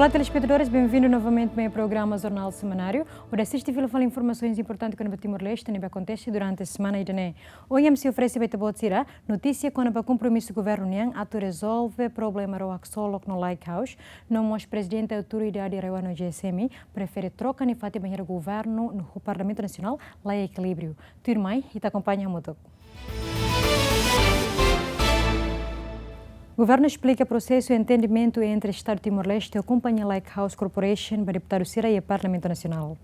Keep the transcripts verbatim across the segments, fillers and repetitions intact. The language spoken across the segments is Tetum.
Olá, telespetadores, bem-vindo novamente ao programa Jornal Semanário. Hodi asiste fila fali informasaun importante kona-ba Timor-Leste ne'ebé akontese durante semana ida-ne'e. Ohin ami sei oferese ba ita-boot sira notísia kona-ba kompromisu governu nian atu rezolve problema ró haksolok no Lighthouse, no mós Prezidente Autoridade RAEOA no G S M prefere troka nia fatin bainhira governu no Parlamentu Nasionál la iha ekilíbriu. Tuirmai, ita akompaña hamutuk. Governu esplika prosesu entendimentu entre Estadu Timor-Leste ho kompañia Lighthouse Corporation ba deputadu sira iha Parlamentu Nasionál.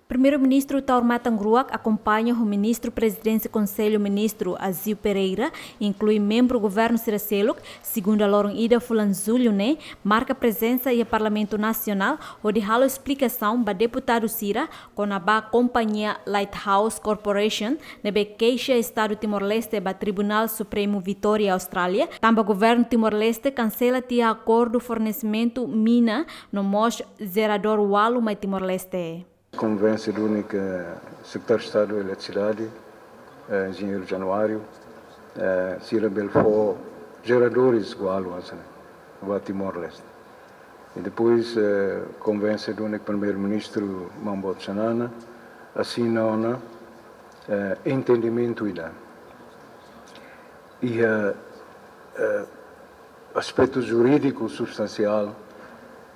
Primeiru-Ministru Taur Matan Ruak akompaña ho Ministru Prezidénsia Konsellu Ministru Azeu Pereira, inklui membru governu sira seluk, segunda loron ida fulan Jullu ne'e, marka prezensa iha Parlamentu Nasionál, hodi halo esplikasaun ba deputadu sira kona-ba kompañia Lighthouse Corporation ne'ebé keixa Estadu Timor-Leste ba Tribunál Supremu Vitória, Austrália, tanba governu Timor-Leste kansela tiha akordu fornesimentu mina no mós jeradór ualu mai Timor-Leste. Konvense duni ho Sekretáriu Estadu Eletrisidade, eh, Enjeñeiru Januário, eh, sira bele fó jeradores ualu hanesan ne'e ba Timor-Leste. I depois, eh, konvense duni ho Primeiru-Ministru Maun Boot Xanana, asina ona, eh, entendimentu ida. Iha, eh, aspetu jurídiku substansiál,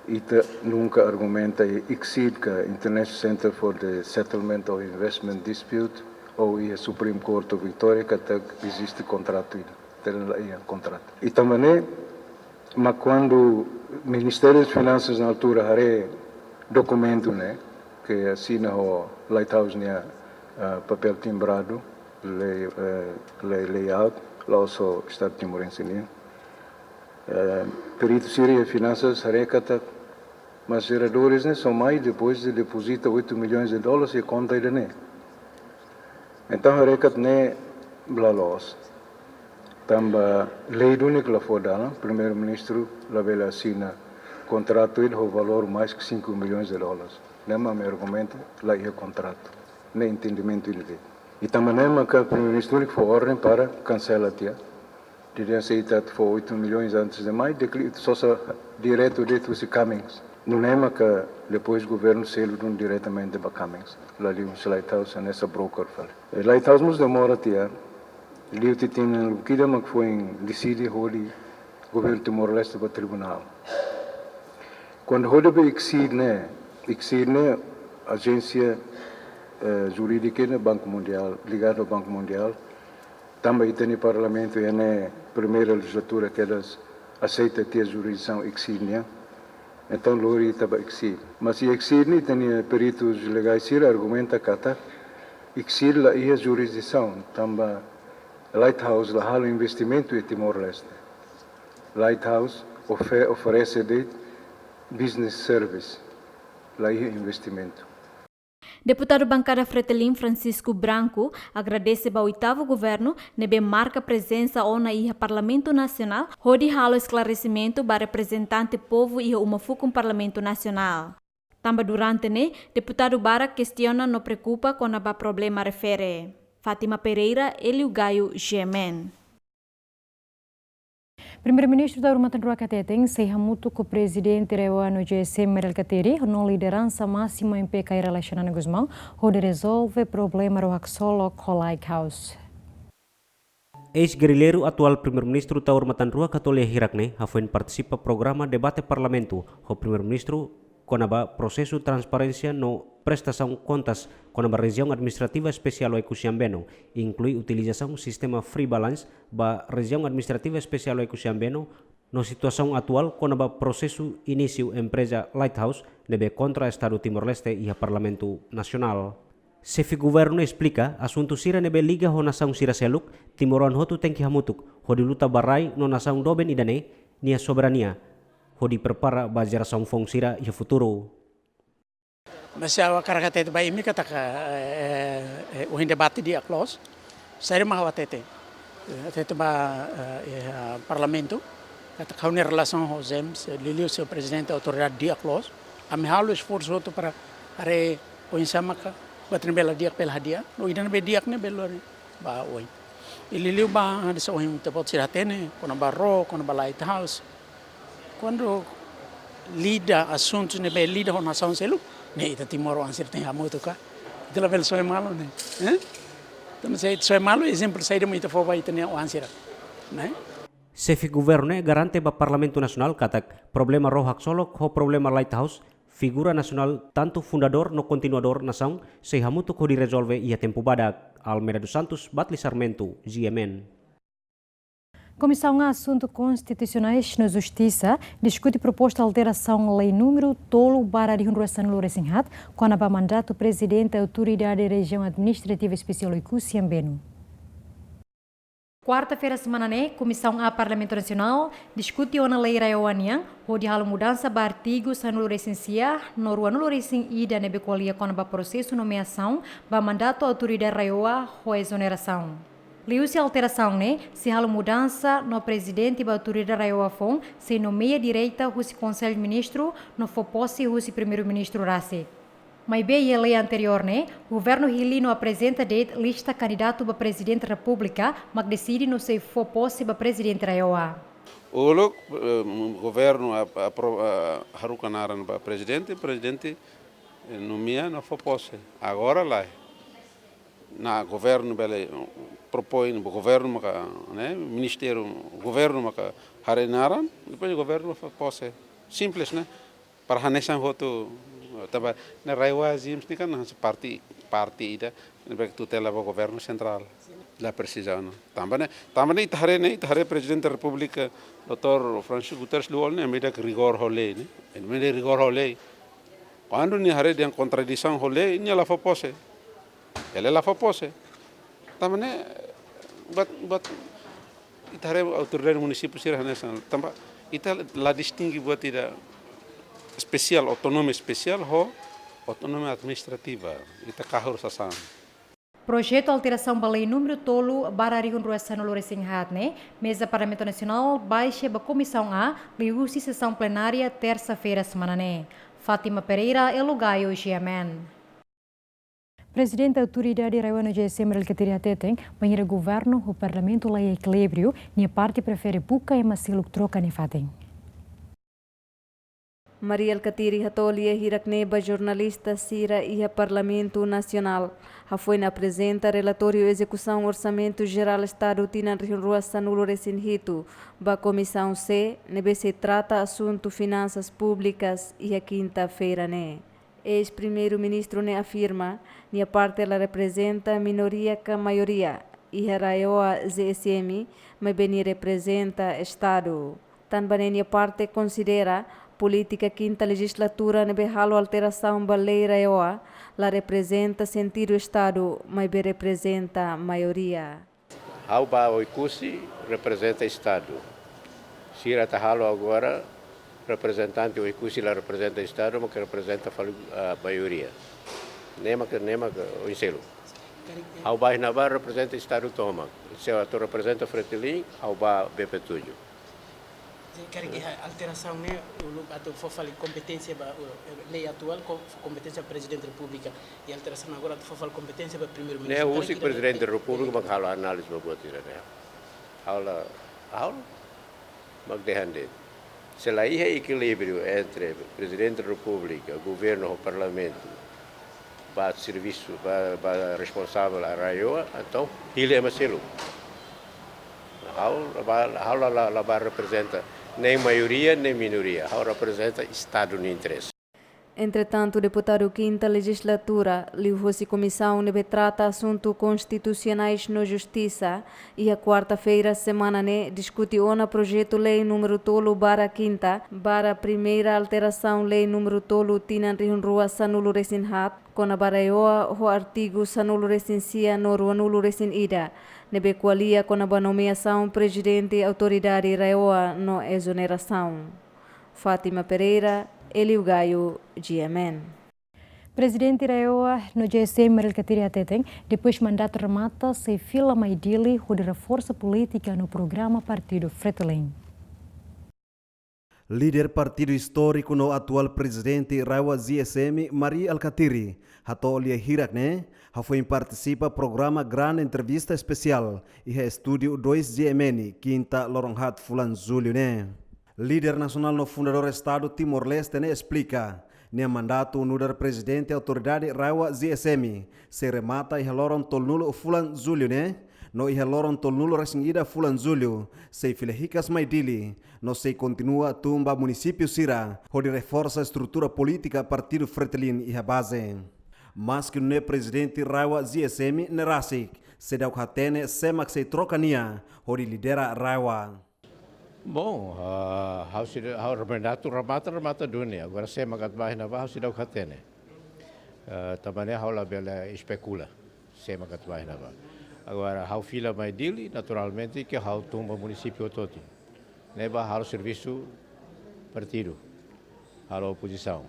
ita nunka argumenta iha ICSID ka International Center for the Settlement of Investment Dispute, ou iha Supreme Court of Victoria, katak eziste kontratu ida. Ita la iha kontratu. I tanba ne'e, mas kuandu Ministériu Finansas na altura haree dokumentu ne'e, ke asina ho Lighthouse nia, ah, papél timbradu, lei, eh, lei, layout, la'ós ho Estadu Timorense nian. Eh, peritu sira iha finansas haree katak, mas jeradores ne'e só mai depois de depozita oito milhões de dólares iha konta ida-ne'e. Entaun, haree katak ne'e la loos. Tanba lei duni la fó dalan, Primeiru-Ministru labele asina kontratu ida ho valór mais ke cinco milhões de dólares. Ne'e mak ami argumenta, la iha kontratu. Ne'e entendimentu ida de'it. I tanba ne'e maka Primeiru-Ministru fó orden para kansela tiha. Dehan se ita atu fó oito milhões antes de mai, dekli ita sosa diretu de'it husi Cummins. Nune'e maka depois governu selu duni diretamente ba Cummins. La liu husi Lighthouse, hanesan broker fali. E Lighthouse mós demora tiha, liu tiha tinan lubuk ida mak foin deside hodi governu Timor-Leste ba tribunál. Kuandu hodi ba ICSID ne'e, ICSID ne'e ajénsia, eh, jurídika ne'e Banku Mundiál, ligadu Banku Mundiál. Tanba ita-nia Parlamentu iha ne'e primeira lejizlatura kedas aseita tiha jurisdisaun ICSID nian. Entaun, lori ita ba ICSID. Mas iha ICSID ne'e ita-nia peritus legais sira argumenta katak ICSID la iha jurisdisaun, tanba Lighthouse la halo investimentu iha Timor-Leste. Lighthouse ofe-, oferese de'it business service, la iha investimentu. Deputadu bankada Fretilin Francisco Branco agradese ba oitavu governu ne'ebé marka prezensa ona iha Parlamentu Nasionál hodi halo esklaresimentu ba reprezentante povu iha uma fukun Parlamentu Nasionál. Tanba durante ne'e, deputadu barak kestiona no preokupa kona-ba problema refere. Fátima Pereira, Hélio Gaio, G M N. Primeiru-Ministru Taur Matan Ruak hateten, sei hamutuk ho Prezidente RAEOA no G S M Mari Alkatiri, no lideransa másima M P Kay Rala Xanana Gusmão, hodi rezolve problema ró haksolok ho Lighthouse. Eis-gerrilleiru atuál Primeiru-Ministru Taur Matan Ruak Katolia hirak ne'e hafoin partisipa programa debate Parlamentu ho Primeiru-Ministru kona-ba prosesu transparénsia no prestasaun kontas kona-ba Rejiaun Administrativa Espesiál Oekusi Ambeno, inklui utilizasaun sistema free balance ba Rejiaun Administrativa Espesiál Oekusi Ambeno, no situasaun atuál kona-ba prosesu inísiu empreza Lighthouse ne'ebé kontra Estadu Timor-Leste iha Parlamentu Nasionál. Xefe Governu esplika, asuntu sira ne'ebé liga ho nasaun sira seluk, timoroan hotu tenke hamutuk hodi luta ba rai no nasaun doben ida-ne'e nia soberania, hodi prepara ba jerasaun foun sira iha futuru. Mas ha'u hakarak hatete ba imi katak, eh, eh, ohin debate di'ak loos. Saida mak ha'u hatete. Eh, hatete ba, eh, eh, Parlamentu. Katak ha'u-nia relasaun ho James, eh, liuliu señór Prezidente Autoridade di'ak loos. Ami halo esforsu hotu para haree oinsá maka buat ne'ebé la di'ak bele hadi'a. No ida ne'ebé di'ak ne'e bele lori ba oin. I liuliu ba hanesan ohin ita-boot sira hatene, kona-ba ró, kona-ba Lighthouse. Kuandu lida asuntu ne'ebé lida ho nasaun seluk, ne'e ita timoroan sira tenke hamutuk ka. Ita labele soe malu ne'e. Eh? Entaun, se soe malu, ezemplu saida mak ita fó ba ita-nia oan sira. Ne'e? Xefe governu ne'e garante ba Parlamentu Nasionál katak problema ró haksolok ho problema Lighthouse, figura nasionál tantu fundadór no kontinuadór nasaun, sei hamutuk hodi rezolve iha tempu badak. Almeida dos Santos, Batli Sarmento, G M N. Komisaun A Asuntu Konstitusionais no Justisa diskute proposta alterasaun lei númeru tolu barra rihun rua sanulu resin haat, kona-ba mandatu Prezidente Autoridade Rejiaun Administrativa Espesiál Oekusi Ambenu. Kuarta-feira semana ne'e, Komisaun A Parlamentu Nasionál diskute ona lei RAEOA nian, hodi halo mudansa ba artigu sanulu resin sia no ruanulu resin ida ne'ebé ko'alia kona-ba prosesu nomeasaun ba mandatu autoridade RAEOA ho ezonerasaun. Liuhusi alterasaun ne'e, sei halo mudansa no prezidente ba autoridade RAEOA foun sei nomeia direta husi Konsellu Ministru no fó pose husi Primeiru-Ministru rasik. Maibé iha lei anteriór ne'e, governu hili no aprezenta de'it lista kandidatu ba Prezidente Repúblika, mak deside no sei fó pose ba Prezidente RAEOA. Uluk, eh, governu ap-, apro-, eh, haruka naran ba prezidente, prezidente, eh, nomeia no fó pose. Agora lae. Ne'e governu bele, eh, propoin, governu maka, ne'e, ministériu, governu maka haree naran, depois governu fó pose. Simples, ne'e? Para hanesan hotu, tanba ne'e RAEOA ZEESM ne'e kan hanesan parte, parte ida ne'ebé tutela ba governu sentrál. La presiza ona. Tanba ne'e, tanba ne'e ita haree ne'e, ita haree Prezidente Repúblika, doutór Francisco Guterres Lú Ol ne'e, ema ida ke rigór ho lei ne'e. Ema ida rigór ho lei. Kuandu nia haree dehan kontradisaun ho lei, nia la fó pose. Nia la fó pose. Tanba ne'e, buat, buat, ita haree autoridade munisípiu sira hanesan. Tanba ita la distinge buat ida espesiál, autonomia espesiál ho autonomia administrativa. Ita kahur sasán. Projetu alterasaun ba lei númeru tolu barra rihun rua sanulu resin haat ne'e, meza Parlamentu Nasionál baixa ba Komisaun A, liuhusi sesaun plenária tersa-feira semana ne'e. Fátima Pereira, Elo Gaio, G M N. Prezidente Autoridade RAEOA no JSM Mari Alkatiri hateten, bainhira governu ho parlamentu la iha ekilíbriu, nia parte prefere buka ema seluk troka nia fatin. Mari Alkatiri hato'o lia hirak-ne'e ba jornalista sira iha Parlamentu Nasionál, hafoin aprezenta relatóriu ezekusaun Orsamentu Jerál Estadu tinan rihun rua sanulu resin hitu ba Komisaun C, ne'ebé sei trata asuntu finansas públikas iha kinta-feira ne'e. Eis-Primeiru-Ministru ne'e afirma, nia parte la reprezenta minoria ka maioria iha RAEOA ZEESM, maibé nia reprezenta Estadu. Tanba ne'e nia parte konsidera, polítika kinta lejizlatura ne'ebé halo alterasaun ba lei RAEOA, la reprezenta sentidu Estadu, maibé reprezenta maioria. Ha'u ba Oekusi reprezenta Estadu. Sira atu halo agora reprezentante Oekusi la reprezenta Estadu, mas ke reprezenta fali, ah, maioria. Ne'e mak, ne'e mak oinsá. Ha'u ba iha ne'ebá reprezenta Estadu tomak. Se atu reprezenta Fretilin, ha'u ba B P tujuh. Karik iha alterasaun ne'e uluk atu fó fali kompeténsia ba, uh, lei atuál, ko-, kompeténsia Prezidente Repúblika. I alterasaun agora atu fó fali kompeténsia ba Primeiru-Ministru. Ne'e husik Prezidente Repúblika mak halo análize ba buat ida-ne'e. Ha'u la, ha'u la mak dehan de'it. Se la iha ekilíbriu entre Prezidente Repúblika, governu ho parlamentu, ba servisu, ba, ba responsavel RAEOA, entaun hili ema seluk. Ha'u la ba, ha'u la, la, la ba reprezenta nein maioria, nein minoria. Ha'u reprezenta Estadu nia interese. Entretantu, deputadu kinta lejizlatura, liuhosi Komisaun ne'ebé trata asuntu konstitusionais no justisa, iha kuarta-feira semana ne'e diskute ona projetu lei númeru tolu barra kinta, barra primeira alterasaun lei númeru tolu tinan rihun rua sanulu resin haat, kona-ba RAEOA ho artigu sanulu resin sia no ruanulu resin ida, ne'ebé ko'alia kona-ba nomeasaun prezidente autoridade RAEOA no ezonerasaun. Fátima Pereira, Hélio Gaio, G M N. Prezidente RAEOA no JSM Mari Alkatiri hateten, depois mandatu remata, sei fila mai Dili hodi reforsa polítika no programa partidu Fretilin. Líder partidu istóriku no atuál prezidente RAEOA ZEESM, Mari Alkatiri, hato'o lia hirak ne'e, hafoin partisipa programa Grande Entrevista Espesiál, iha estúdiu dois G M N, kinta loron haat fulan Jullu ne'e. Líder nasionál no fundadór Estadu Timor-Leste ne'e esplika, nia mandatu nu'udar Prezidente Autoridade RAEOA-GSM sei remata iha loron tolunulu fulan Jullu ne'e, no iha loron tolunulu resin ida fulan Jullu sei fila hikas mai Dili, no sei kontinua tun ba munisípiu sira, hodi reforsa estrutura polítika Partidu Fretilin iha baze. Maski nune'e, Prezidente RAEOA-GSM ne'e rasik seidauk hatene sé mak sei troka nia hodi lidera RAEOA. Bom, ah, ha'u seidauk, ha'u mandatu remata, remata duni. Agora sé mak atu bá iha ne'ebá, ha'u seidauk hatene. Ah, tanba ne'e ha'u labele espekula sé mak atu bá iha ne'ebá. Agora ha'u fila mai Dili, naturalmente ke ha'u tun ba munisípiu hotu-hotu. Ne'ebá halo servisu partidu, halo opozisaun.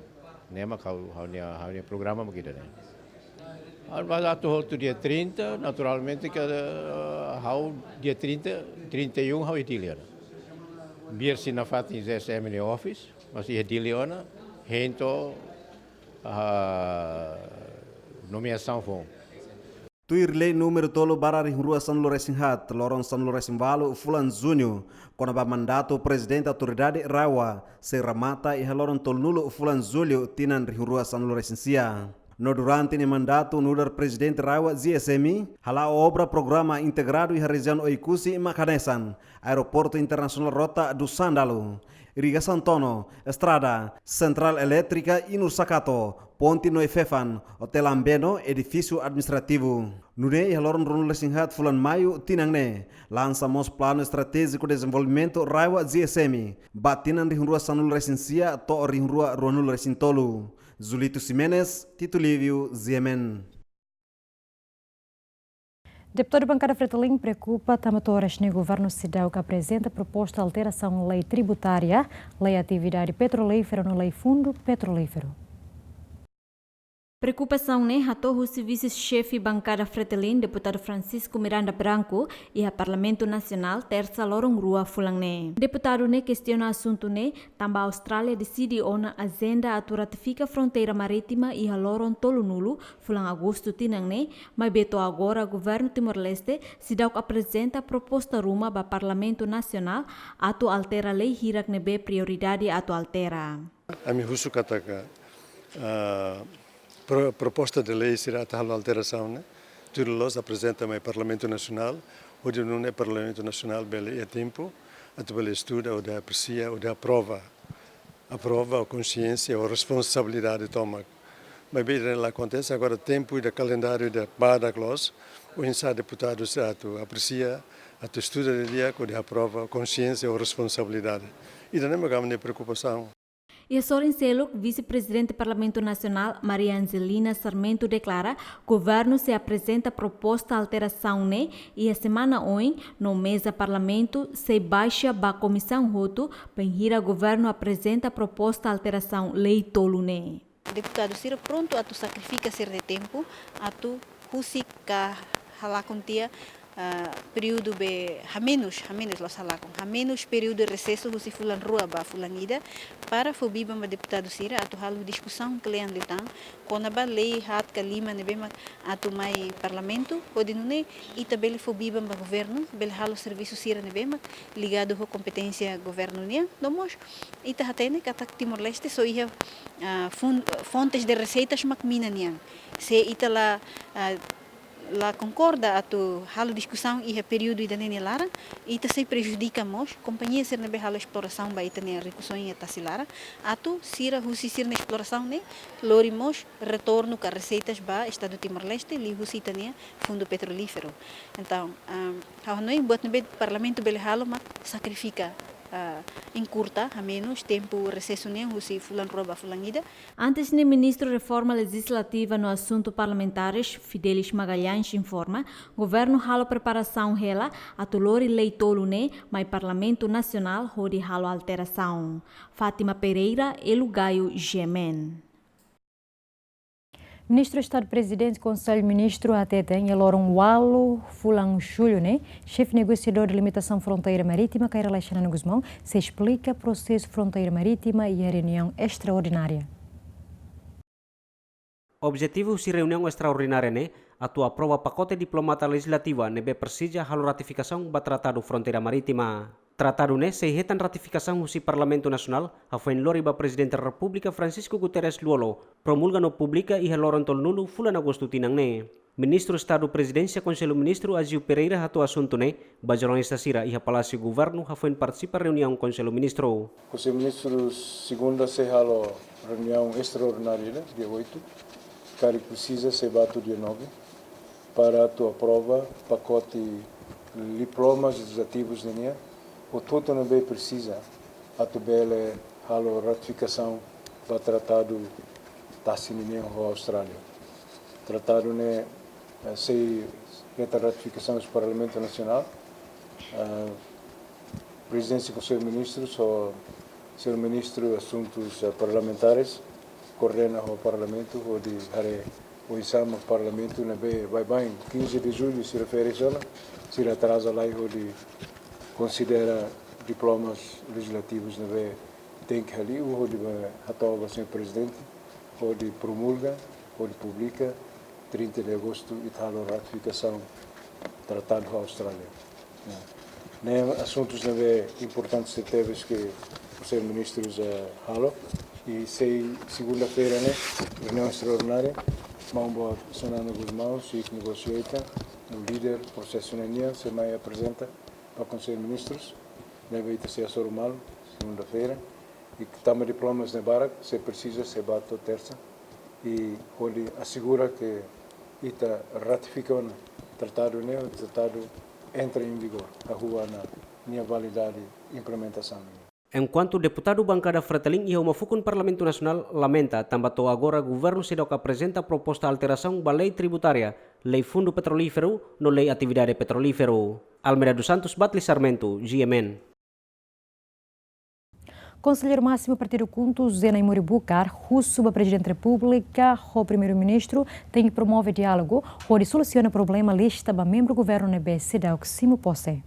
Ne'e mak ha'u, ha'u-nia, ha'u-nia programa mak ida-ne'e. Ha'u bá atu hotu dia trinta, naturalmente ke, eh, ha'u dia trinta, trinta e um ha'u iha Dili ona. Biar sira nafatin GSM nia office, mas iha Dili ona, hein to'o, ah, nomeasaun foun. Tuir Lei númeru tolu barra rihun rua sanulu resin haat, loron sanulu resin ualu fulan Juñu, kona-ba mandatu Prezidente Autoridade RAEOA sei remata iha loron tolunulu fulan Jullu tinan rihun rua sanulu resin sia. No durante nia mandatu nu'udar Prezidente RAEOA-GSM, hala'o obra programa integradu iha rejiaun Oekusi mak hanesan Aeroportu Internasionál Rota do Sândalo, irrigasaun Tono, estrada, sentrál elétrika Inur Sakato, ponte Noefefan, Hotel Ambeno, edifísiu administrativu. Nune'e iha loron ruanulu resin haat fulan Maiu tinan ne'e, lansa mós Planu Estratéjiku Dezenvolvimentu RAEOA-GSM ba tinan rihun rua sanulu resin sia to'o rihun rua ruanulu resin tolu. Zulito Ximenes, Tito Livio, GMN. Deputadu Bankada Fretilin preokupa tanba to'o oras ne'e governu seidauk aprezenta proposta alterasaun lei tributária, lei atividade petrolíferu no lei fundu petrolíferu. Preokupasaun ne'e hato'o husi vise-xefe Bankada Fretilin, Deputadu Francisco Miranda Branco, iha Parlamentu Nasionál, Tersa, loron rua fulan ne'e. Deputadu ne'e kestiona asuntu ne'e, tanba Austrália deside ona ajenda atu ratifika fronteira marítima iha loron tolunulu fulan Agostu tinan ne'e, maibé to'o agora governu Timor-Leste seidauk aprezenta proposta ruma ba Parlamentu Nasionál atu altera lei hirak ne'ebé prioridade atu altera. Ami husu katak, ah, pro-, proposta de lei sira atu halo alterasaun ne'e, tuir loloos aprezenta mai Parlamentu Nasionál, hodi nune'e Parlamentu Nasionál bele iha tempu atu bele estuda, hodi apresia, hodi aprova. Aprova ho konxiénsia, ho responsabilidade tomak. Maibé ida-ne'e la akontese, agora tempu ida, kalendáriu ida badak loos, oinsá deputadu sira atu apresia, atu estuda didi'ak, hodi aprova ho konxiénsia, ho responsabilidade. Ida-ne'e mak ami-nia preokupasaun. Iha sorin seluk, Vise-Prezidente Parlamentu Nasionál, Maria Angelina Sarmento, deklara governu sei aprezenta proposta alterasaun ne'e iha semana oin, no meza Parlamentu sei baixa ba komisaun hotu, bainhira governu aprezenta proposta alterasaun lei tolu ne'e. Deputadu sira prontu atu sakrifika sira-nia tempu, atu husik ka halakon tiha, ah, períodu be hamenus, hamenus la'ós halakon, hamenus períodu resesu husi fulan rua ba fulan ida, para fó biban ba deputadu sira atu halo diskusaun kle'an liután kona-ba lei haat ka lima ne'ebé mak atu mai Parlamentu, hodi nune'e ita bele fó biban ba governu, bele halo servisu sira ne'ebé mak ligadu ho kompeténsia governu nian, no mós ita hatene katak Timor-Leste só iha, ah, fun-, fontes de receitas mak mina nian. Se ita la, ah, la konkorda atu halo diskusaun iha períodu ida-ne'e nia laran, ita sei prejudika mós kompañia sira ne'ebé halo esplorasaun ba ita-nia rikusoin iha tasi laran, atu sira husi sira-nia esplorasaun ne'e lori mós retornu ka reseitas ba Estadu Timor-Leste, liuhusi ita-nia fundu petrolíferu. Entaun, ah, ha'u hanoin buat ne'ebé Parlamentu bele halo mak sakrifika, ah, enkúrta, hamenus tempu resesu nian husi fulan rua ba fulan ida. Antes ne'e, Ministru Reforma Lejizlativa no Asuntu Parlamentares, Fidelis Magalhães, informa, governu halo preparasaun hela atu lori lei tolu ne'e mai Parlamentu Nasionál hodi halo alterasaun. Fátima Pereira, Elu Gaio, GMN. Ministru Estadu Prezidente Konsellu Ministru hateten, iha loron ualu fulan Jullu ne'e, Xefe Negosiadór Delimitasaun Fronteira Marítima, Kay Rala Xanana Gusmão, sei esplika prosesu fronteira marítima iha reuniaun estraordinária. Objetivu husi reuniaun estraordinária ne'e atu aprova pakote diplomata lejizlativa ne'ebé presiza halo ratifikasaun ba Tratadu Fronteira Marítima. Tratadu ne'e sei hetan ratifikasaun husi Parlamentu Nasionál, hafoin lori ba Prezidente Repúblika Francisco Guterres Lú-Olo promulga no publika iha loron tolunulu fulan Agostu tinan ne'e. Ministru Estadu Prezidénsia Konsellu Ministru Aziu Pereira hato'o asuntu ne'e ba jornalista sira iha Palásiu Governu hafoin partisipa reuniaun Konsellu Ministru. Konsellu Ministru segunda sei halo reuniaun estraordinária, dia oito, karik presiza sei bá to'o dia nove, para atu aprova pakote diplomas lejizlativus nian, hotu-hotu ne'ebé presiza atu bele halo ratifikasaun ba tratadu tasi nian ho Austrália. Tratadu ne'e, eh, sei hetan ratifikasaun husi Parlamentu Nasionál, eh, Prezidénsia Konsellu Ministrus ho Señór Ministru Asuntus, eh, Parlamentares koordena ho Parlamentu hodi haree oinsá mak Parlamentu ne'ebé baibain quinze de julho sira férias ona, sira atraza lai hodi konsidera diplomas lejizlativus ne'ebé tenke halo hodi ba hato'o ba Señór Prezidente hodi promulga, hodi publika trinta de agostu ita halo ratifikasaun tratadu ho Austrália. Ne'e asuntus ne'ebé importantes tebes ke Konsellu Ministrus, eh, halo. I sei segunda-feira ne'e, reuniaun estraordinária, maun-boot Xanana Gusmão, Chief Negotiator, no líder prosesu ne'e nian, sei mai aprezenta ba Konsellu Ministrus, ne'ebé ita sei hasoru malu, segunda-feira. I tanba diplomas ne'e barak, sei presiza, sei bá to'o tersa. I hodi asegura ke ita ratifika ona tratadu ne'e, tratadu entra em vigor, hahú ona nia validade implementasaun. Enkuantu deputadu bankada Fretilin iha uma fukun Parlamentu Nasionál lamenta tanba to'o agora governu seidauk aprezenta proposta alterasaun ba lei tributária, lei fundu petrolíferu, no lei atividade petrolíferu. Almeida dos Santos, Batli Sarmento, G M N. Konselleiru Másimu Partidu KHUNTO, José Naimori Bucar, husu ba Prezidente Repúblika ho Primeiru-Ministru tenke promove diálogu hodi solusiona problema lista ba membru governu ne'ebé seidauk simu pose.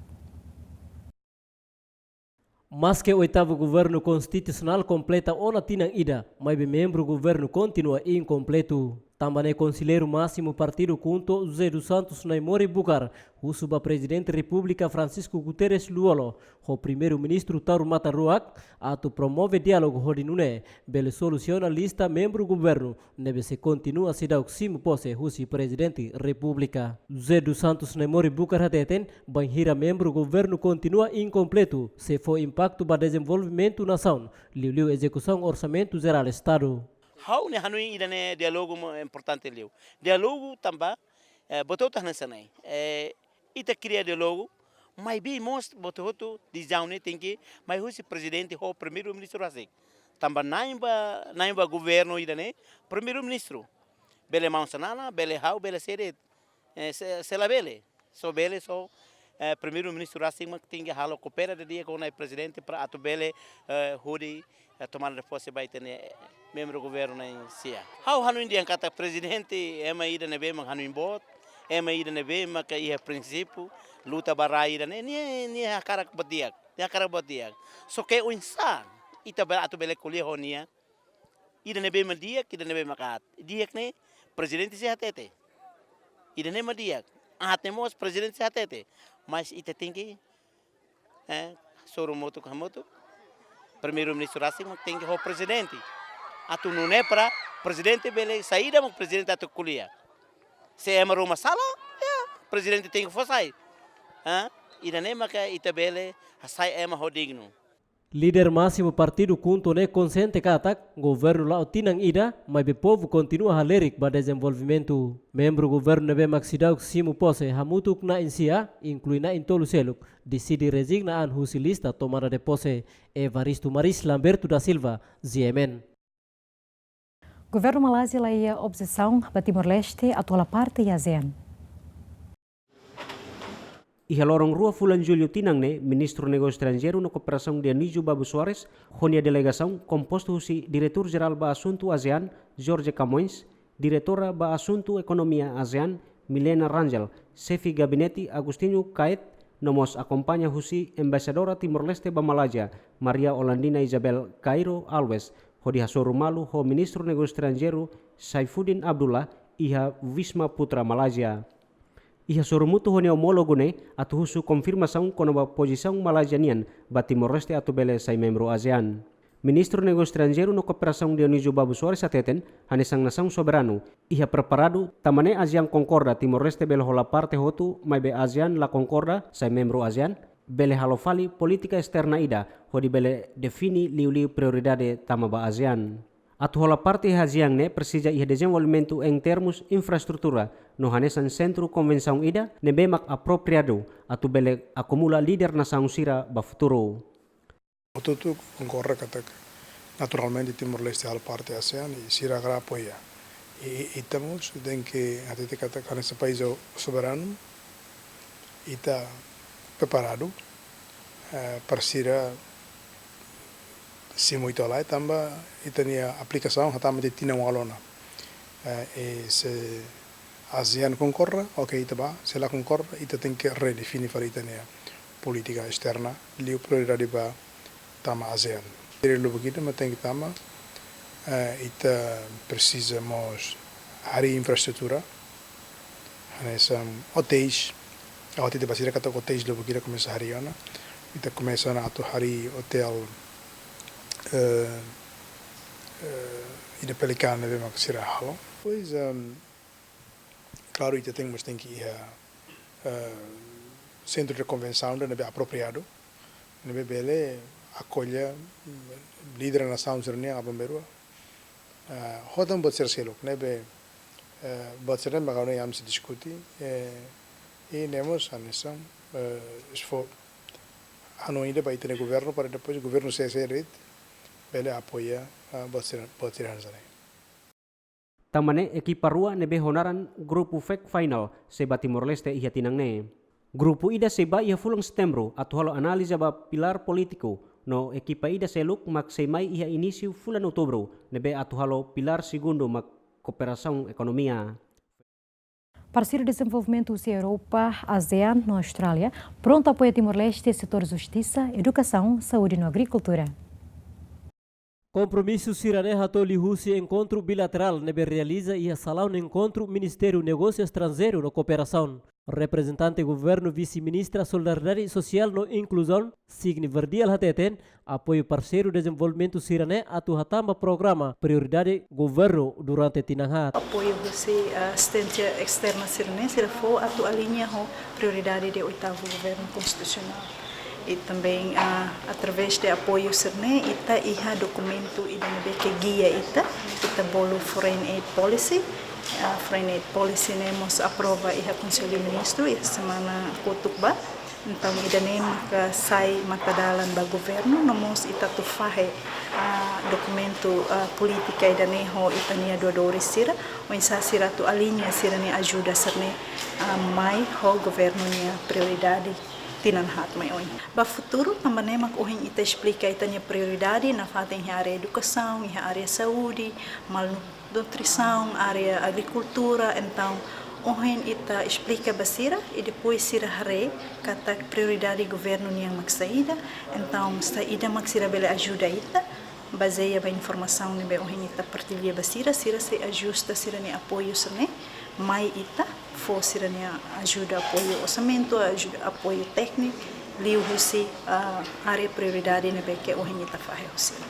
Maske oitavu governu konstitusionál kompleta ona tinan ida, maibé membru governu kontinua inkompletu. Tanba ne'e Konselleiru Másimu Partidu KHUNTO, José dos Santos Naimori Bucar, husu ba Prezidente Repúblika Francisco Guterres Lú-Olo ho Primeiru-Ministru Taur Matan Ruak atu promove diálogu hodi nune'e bele solusiona lista membru governu ne'ebé sei kontinua seidauk simu pose husi Prezidente Repúblika. José dos Santos Naimori Bucar hateten, bainhira membru governu kontinua inkompletu, sei fó impaktu ba dezenvolvimentu nasaun, liuliu ezekusaun Orsamentu Jerál Estadu. Ha'u-nia hanoin ida-ne'e diálogu mo importante liu. Diálogu tanba, eh, buat hotu hanesan ne'e. Eh, ita kria diálogu, maibé mós buat hotu desizaun ne'e tenke mai husi Prezidente ho Primeiru-Ministru rasik. Tanba na'in ba, na'in ba governu ida-ne'e, Primeiru-Ministru. Bele maun Xanana, bele ha'u, bele sé de'it, eh, se, se labele. Só bele, só, eh, Primeiru-Ministru rasik mak tenke halo koopera didi'ak ho nai Prezidente para atu bele, eh, hodi, eh, tomada de pose ba ita-nia, eh, membru governu na'in-sia. Ha'u hanoin dehan katak Prezidente ema ida ne'ebé mak hanoin boot, ema ida ne'ebé mak iha prinsípiu, luta ba rai ida-ne'e, nia, nia hakarak buat di'ak, nia hakarak buat di'ak. Só ke oinsá ita bele atu bele ko'alia ho nia, ida ne'ebé mak di'ak, ida ne'ebé mak aat. Di'ak ne'e Prezidente sei hatete. Ida ne'e mak di'ak. Aat ne'e mós Prezidente sei hatete. Mas ita tenke, eh, hasoru hamutuk, hamutuk. Primeiru-Ministru rasik mak tenke ho Prezidente. Atu nune'e para Prezidente bele saida mak Prezidente atu ko'alia. Se ema ruma sala, ya, Prezidente tenke fó sai. Ha? Ida-ne'e maka ita bele hasai ema ho dignu. Líder másimu Partidu KHUNTO ne'e konxiente katak governu la'o tinan ida, maibé povu kontinua halerik ba dezenvolvimentu. Membru governu ne'ebé mak seidauk simu pose hamutuk na'in-sia, inklui na'in-tolu seluk, deside rezigna an husi lista tomada de pose. Evaristo Maris, Lamberto da Silva, G M N. Governu Malázia la iha objesaun ba Timor-Leste atu hola parte iha ASEAN. Iha loron rua fulan Jullu tinan ne'e, Ministru Negósiu Estranjeiru no Kooperasaun Dionísio Babu Soares, ho nia delegasaun kompostu husi Diretór Jerál ba Asuntu ASEAN, Jorge Camões, Diretora ba Asuntu Ekonomia ASEAN, Milena Rangel, Xefe Gabinete Agostinho Caet, no mós akompaña husi Embaixadora Timor-Leste ba Malázia, Maria Olandina Isabel Cairo Alves, hodi hasoru malu ho Ministru Negósiu Estranjeiru Saifuddin Abdullah iha Wisma Putra Malázia. Iha sorumutu ho nia omólogu ne'e atu husu konfirmasaun kona-ba pozisaun Malázia nian ba Timor-Leste atu bele sai membru ASEAN. Ministru Negósiu Estranjeiru no Kooperasaun Dionísio Babo Soares hateten, hanesan nasaun soberanu, iha preparadu, tanba ne'e ASEAN konkorda Timor-Leste bele hola parte hotu, maibé ASEAN la konkorda sai membru ASEAN, bele halo fali polítika esterna ida, hodi bele define liuliu prioridade tama ba ASEAN. Atu hola parte iha ASEAN ne'e presiza iha dezenvolvimentu em termus infraestrutura, no hanesan sentru konvensaun ida, ne'ebé mak apropriadu, atu bele akumula líder nasaun sira ba futuru. Hotu-hotu konkorda katak naturalmente Timor-Leste halo parte ASEAN i sira hakarak apoia. I, i, ita mós tenke hatete katak hanesan país soberanu, ita preparadu, eh, para sira simu ita lai, tanba ita-nia aplikasaun hatama tiha tinan ualu ona. Eh, i se ASEAN konkorda, oke, ita bá, se la konkorda, ita tenke redefine fali ita-nia polítika esterna, liu prioridade ba tama ASEAN. Ita lubuk ida mak tenke tama, eh, ita presiza mós harii infraestrutura, hanesan otéis, ha'u hatete ba sira katak otéis lubuk ida komesa harii ona, ita komesa ona atu harii otél, eh, eh, ida Pelicano ne'ebé mak sira halo. Depois, ehm, klaru, ita tenke mós tenke iha, eh, sentru de konvensaun ida ne'ebé apropriadu, ne'ebé bele akolla, mm, líder nasaun sira-nian aban-bainrua. Eh, hotu buat sira seluk ne'ebé, eh, buat sira ne'ebé mak ami sei diskute, eh, i ne'e mós hanesan, eh, esfo-, hanoin ida ba ita-nia governu para depois governu C C de'it bele apoia, eh, buat sira, buat sira hanesan ne'e. Tanba ne'e ekipa rua ne'ebé ho naran grupu fake final sei ba Timor-Leste iha tinan ne'e. Grupu ida sei ba iha fulan Setembru atu halo analiza ba pilár polítiku, no ekipa ida seluk mak sei mai iha inísiu fulan Outubru ne'ebé atu halo pilár segundu mak kooperasaun ekonomia. Parseiru dezenvolvimentu husi Europa, ASEAN no Austrália prontu apoia Timor-Leste setór justisa, edukasaun, saúde no agrikultura. Kompromisu sira-ne'e hato'o liuhusi enkontru bilaterál ne'ebé realiza iha salaun enkontru Ministériu Negósiu Estranjeiru no Kooperasaun. Reprezentante Governu, Vise-Ministra Solidariedade Sosiál no Inkluzaun, Sidney Verdial hateten, apoiu parseiru dezenvolvimentu sira-ne'e atu hatán ba programa prioridade governu durante tinan haat. Apoiu husi, ah, asisténsia esterna sira-ne'e, sira fó atu aliña ho prioridade de oitavu governu konstitusionál. I também, ah, através de apoiu sira-ne'e, ita iha dokumentu ida ne'ebé ke gia ita, ita bolu Foreign Aid Policy. Ah, Foreign Aid Policy ne'e mós aprova iha Konsellu Ministru iha semana kotuk ba. Entaun, ida-ne'e maka sai matadalan ba governu, no mós ita atu fahe, ah, dokumentu, ah, polítika ida-ne'e ho ita-nia doadores sira, oinsá sira atu aliña sira-nia ajuda sira-ne'e, ah, mai ho governu nia prioridade tinan haat mai oin. Ba futuru, tanba ne'e mak ohin ita esplika ita-nia prioridade nafatin iha área edukasaun, iha área saúde, malnutrisaun, área agrikultura, entaun ohin ita esplika ba sira, i depois sira haree katak prioridade governu nian mak saida, entaun saida mak sira bele ajuda ita, bazeia ba informasaun ne'ebé ohin ita partilla ba sira, sira sei ajusta sira-nia apoiu sira-ne'e mai ita, fó sira-nia ajuda apoiu orsamentu, ajuda apoiu tékniku, liuhusi, ah, área prioridade ne'ebé ke ohin ita fahe ho sira.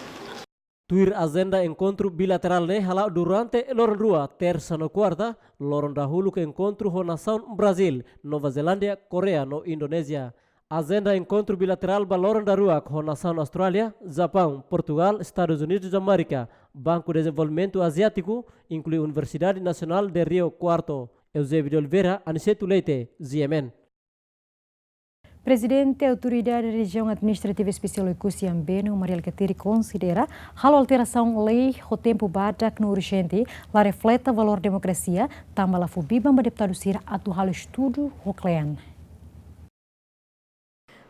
Tuir ajenda enkontru bilaterál ne'e hala'o durante loron rua, tersa no kuarta, loron dahuluk enkontru ho nasaun Brazíl, Nova Zelándia, Koreia no Indonézia. Ajenda enkontru bilaterál ba loron daruak ho nasaun Austrália, Japaun, Portugál, Estadus Unidus da Amérika, Banku Dezenvolvimentu Aziátiku, inklui Universidade Nasionál de Rio Cuarto. Eusébio de Oliveira, Aniceto Leite, G M N. Prezidente Autoridade Rejiaun Administrativa Espesiál Oekusi Ambeno, Mari Alkatiri, konsidera halo alterasaun lei ho tempu badak no urjente la refleta valór demokrasia, tanba la fó biban ba deputadu sira atu halo estudu ho kle'an.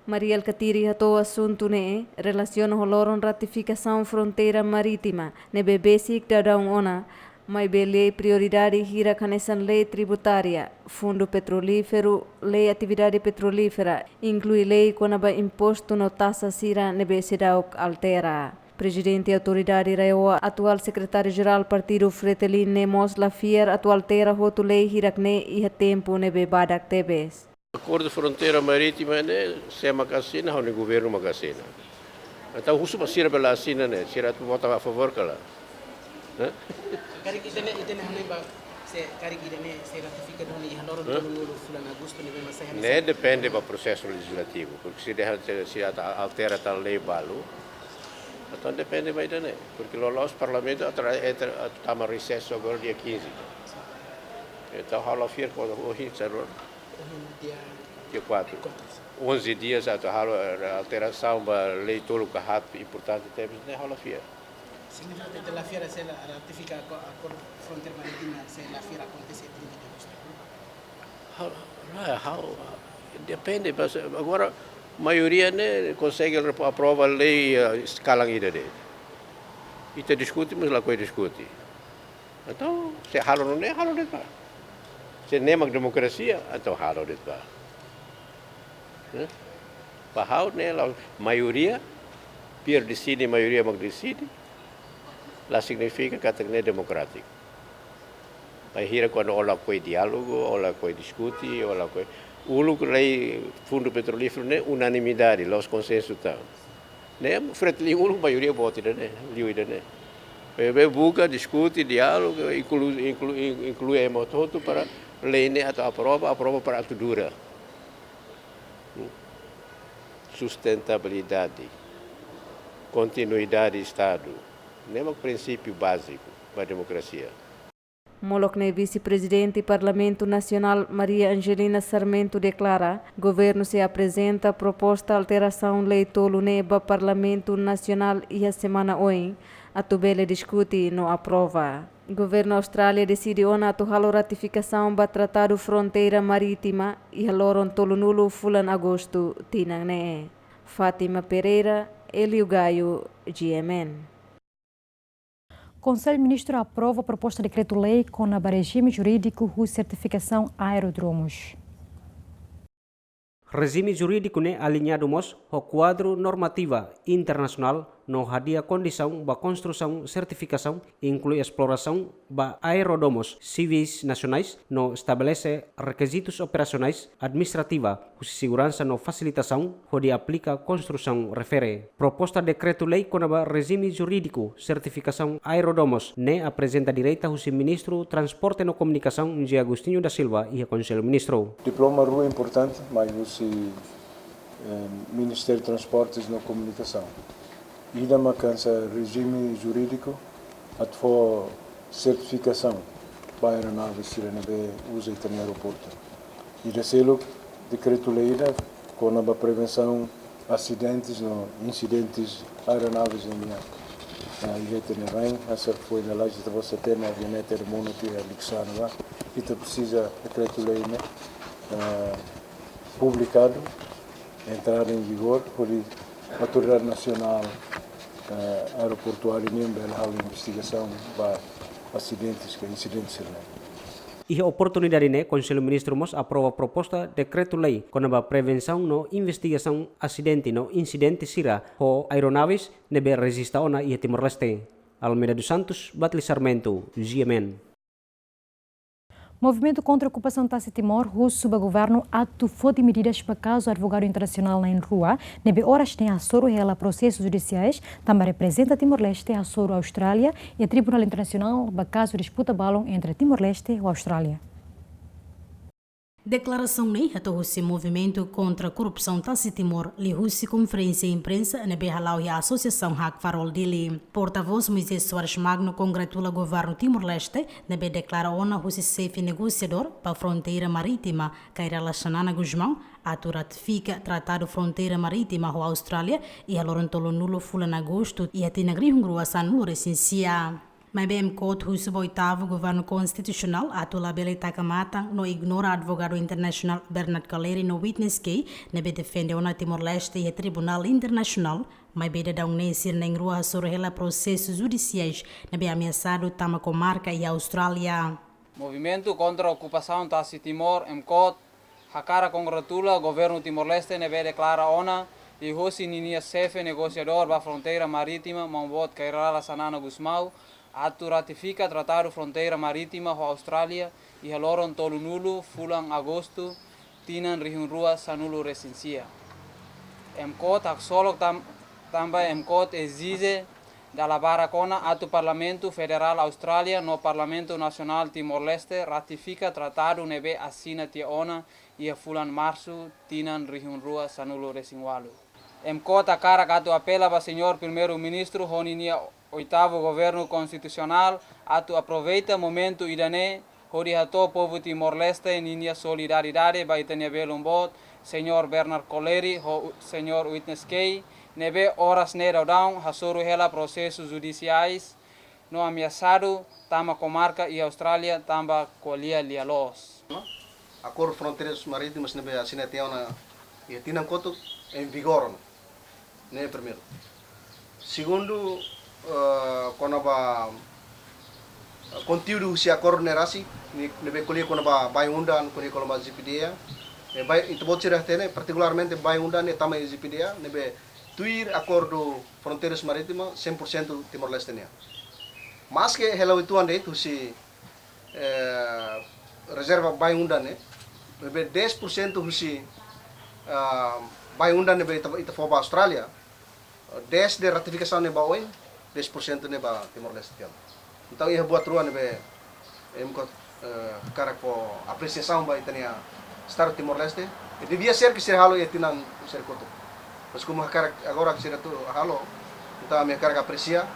Mari Alkatiri hato'o asuntu ne'e relasiona ho loron ratifikasaun fronteira marítima ne'ebé besik daudaun ona, maibé lei prioridade hirak hanesan lei tributária, fundu petrolíferu, lei atividade petrolífera, inklui lei kona-ba impostu no taxa sira ne'ebé seidauk altera. Prezidente Autoridade RAEOA, atuál Sekretáriu-Jerál Partidu Fretilin ne'e mós la fiar atu altera hotu lei hirak-ne'e iha tempu ne'ebé badak tebes. Akordu fronteira marítima ne'e, sé mak asina, ha'u-nia governu mak asina. Entaun, husu ba sira bele asina ne'e, sira atu vota a favór ka lae? Hã? Karik ita-nia, ita-nia hanoin ba, se karik ita-nia, se ratifika duni iha loron, hã? Tolunulu fulan Agostu ne'ebé mak sai hanesan. Ne'e depende ba prosesu lejizlativu, porke se dehan se, se atu altera tan lei balu, entaun depende ba ida-ne'e, porke loloos Parlamentu atu, atu, atu tama resesu agora dia quinze. Entaun, ha'u la fiar kuandu ohin, se agora dia, dia quatro. Onze dias atu halo, eh, alterasaun ba lei tolu ka haat importante tebes ne'e, ha'u la fiar. Signifika ita la fiar se la ratifika ako-, akordu fronteira marítima, se la fiar akontese trinta de agostu. Ha'u, ha'u, ha'u, depende, mas agora maioria ne'e konsege repo-, aprova lei, eh, kalan ida de'it. Ita diskute, mas lakohi diskute. Entaun, se halo nune'e, halo de'it bá. Se ne'e mak demokrasia, entaun halo de'it bá. Hã? Ba ha'u ne'e la'ós maioria, biar deside, maioria mak deside, la signifika katak ne'e demokrátiku. Bainhira kuandu ó lakohi diálogu, ó lakohi diskute, ó lakohi, uluk lei Fundu Petrolíferu ne'e unanimidade, la'ós konsensu tan. Ne'e Fretilin uluk maioria vota ida-ne'e, liu ida-ne'e. Maibé buka, diskute, diálogu, inklu-, inklu-, in-, inklui ema hotu para lei ne'e atu aprova, aprova para atu dura. Sustentabilidade, kontinuidade Estadu, ne'e mak prinsípiu báziku ba demokrasia. Molok ne'e, Vise-Prezidente Parlamentu Nasionál Maria Angelina Sarmento deklara, governu sei aprezenta proposta alterasaun lei tolu ne'e ba Parlamentu Nasionál iha semana oin, atu bele diskute no aprova. Governu Austrália deside ona atu halo ratifikasaun ba Tratadu Fronteira Marítima iha loron tolunulu fulan Agostu tinan ne'e. Fátima Pereira, Elio Gaio, G M N. Konsellu Ministru aprova proposta dekretu-lei kona-ba rejime jurídiku husi sertifikasaun aeródromus. Rejime jurídiku ne'e aliñadu mós ho kuadru normativa internasionál no hadi'a kondisaun ba konstrusaun, sertifikasaun, inklui esplorasaun ba aeródromus sivis nasionais no estabelese rekizitus operasionais administrativa husi seguransa no fasilitasaun hodi aplika konstrusaun refere. Proposta dekretu-lei kona-ba rejime jurídiku sertifikasaun aeródromus ne'e aprezenta direta husi Ministru Transporte no Komunikasaun, José Agostinho da Silva, iha Konsellu Ministru. Diploma rua importante, mai husi, eh, Ministériu Transportes no Komunikasaun. Ida mak hanesan rejime jurídiku atu fó sertifikasaun ba aeronave sira ne'ebé uza ita-nia aeroportu. Ida seluk, dekretu-lei ida kona-ba prevensaun asidentes no insidentes aeronaves nian. Ah, iha ita-nia rain, hanesan foin lalais ita-boot hatene, avianeita Air Monarch iha Likusanu, ita presiza dekretu-lei ne'e, ah, publikadu, entrada em vigor, hodi Autoridade Nasionál, eh, Aeroportuária nian bele halo investigasaun ba asidentes ka insidentes sira-ne'e. Iha oportunidade ne'e, Konsellu Ministru mós aprova proposta dekretu-lei kona-ba prevensaun no investigasaun asidente no insidente sira ho aeronaves ne'ebé rejista ona iha Timor-Leste. Almeida dos Santos, Batli Sarmento, G M N. Movimentu Kontra Okupasaun Tasi Timor husu ba governu atu foti medidas ba kazu advogadu internasionál na'in-rua ne'ebé oras ne'e hasoru hela prosesu judisiais, tanba reprezenta Timor-Leste hasoru Austrália iha Tribunál Internasionál ba kazu disputa balun entre Timor-Leste ho Austrália. Deklarasaun ne'e hato'o husi Movimentu Kontra Korrupsaun Tasi Timor, liuhusi konferénsia imprensa ne'ebé hala'o iha Asosiasaun Hakfarol Dili. Portavós Moisés Soares Magno kongratula governu Timor-Leste ne'ebé deklara ona husi xefe negosiadór ba fronteira marítima, Kay Rala Xanana Gusmão, atu ratifika Tratadu Fronteira Marítima ho Austrália iha loron tolunulu fulan Agostu iha tinan rihun rua sanulu-resin-sia. Maibé MKOT husu ba oitavu governu konstitusionál atu labele taka matan no ignora advogadu internasionál Bernard Collaery no Witness Kay ne'ebé defende ona Timor-Leste iha Tribunál Internasionál, maibé daudaun ne'e sira na'in-rua hasoru hela prosesu judisiais ne'ebé ameasadu tama komarka iha Austrália. Movimentu Kontra Okupasaun Tasi Timor, MKOT, hakarak kongratula governu Timor-Leste ne'ebé deklara ona Liuhosi ninia xefe negosiadór ba fronteira marítima, Maun Boot Kay Rala Xanana Gusmão, atu ratifika Tratadu Fronteira Marítima ho Austrália iha loron tolunulu fulan Agostu, tinan rihun rua sanulu-resin-sia. MCOT haksolok tam-, tanba MCOT ezije dala barak ona atu Parlamentu Federál Austrália no Parlamentu Nasionál Timor-Leste ratifika tratadu ne'ebé asina tiha ona iha fulan Marsu, tinan rihun rua sanulu-resin-ualu. MCOT hakarak atu apela ba Señór Primeiru-Ministru ho ninia oitavu Governu Konstitusionál atu aproveita momentu ida-ne'e hodi hato'o povu Timor-Leste ninia solidariedade ba ita-nia belun boot, Señór Bernard Coleri ho Señór Witness Kay, ne'ebé oras ne'e daudaun hasoru hela prosesu judisiais no ameasadu tama komarka iha Austrália tanba ko'alia lia-loos. Akordu fronteiras marítimas ne'ebé asina tiha ona iha tinan kotuk em vigor ona. Ne'e primeiru. Segundu, eh, kona-ba, eh, konteúdu husi akordu ne'e rasik, ne'e, ne'ebé ko'alia kona-ba bain-undan, ko'alia kona-ba ZPDA. Eh, bain, ita-boot sira hatene, partikularmente bain-undan ne'e tama iha ZPDA, ne'ebé tuir akordu fronteiras marítimas, cem por cento Timor-Leste nian. Maske hela uitoan de'it husi, eh, rezerva bain-undan ne'e, ne'ebé dez por cento husi, ah, bain-undan ne'ebé ita, ita fó ba Austrália, dez de ratifikasaun ne'e ba oin, dez por cento ne'e ba Timor-Leste tiha ona. Entaun, iha buat rua ne'ebé, eh, MCOT, eh, hakarak fó apresiasaun ba ita-nia Estadu Timor-Leste. E devia ser ke sira halo iha tinan sira kotuk. Mas komu hakarak agora ke sira atu halo, entaun ami hakarak apresia.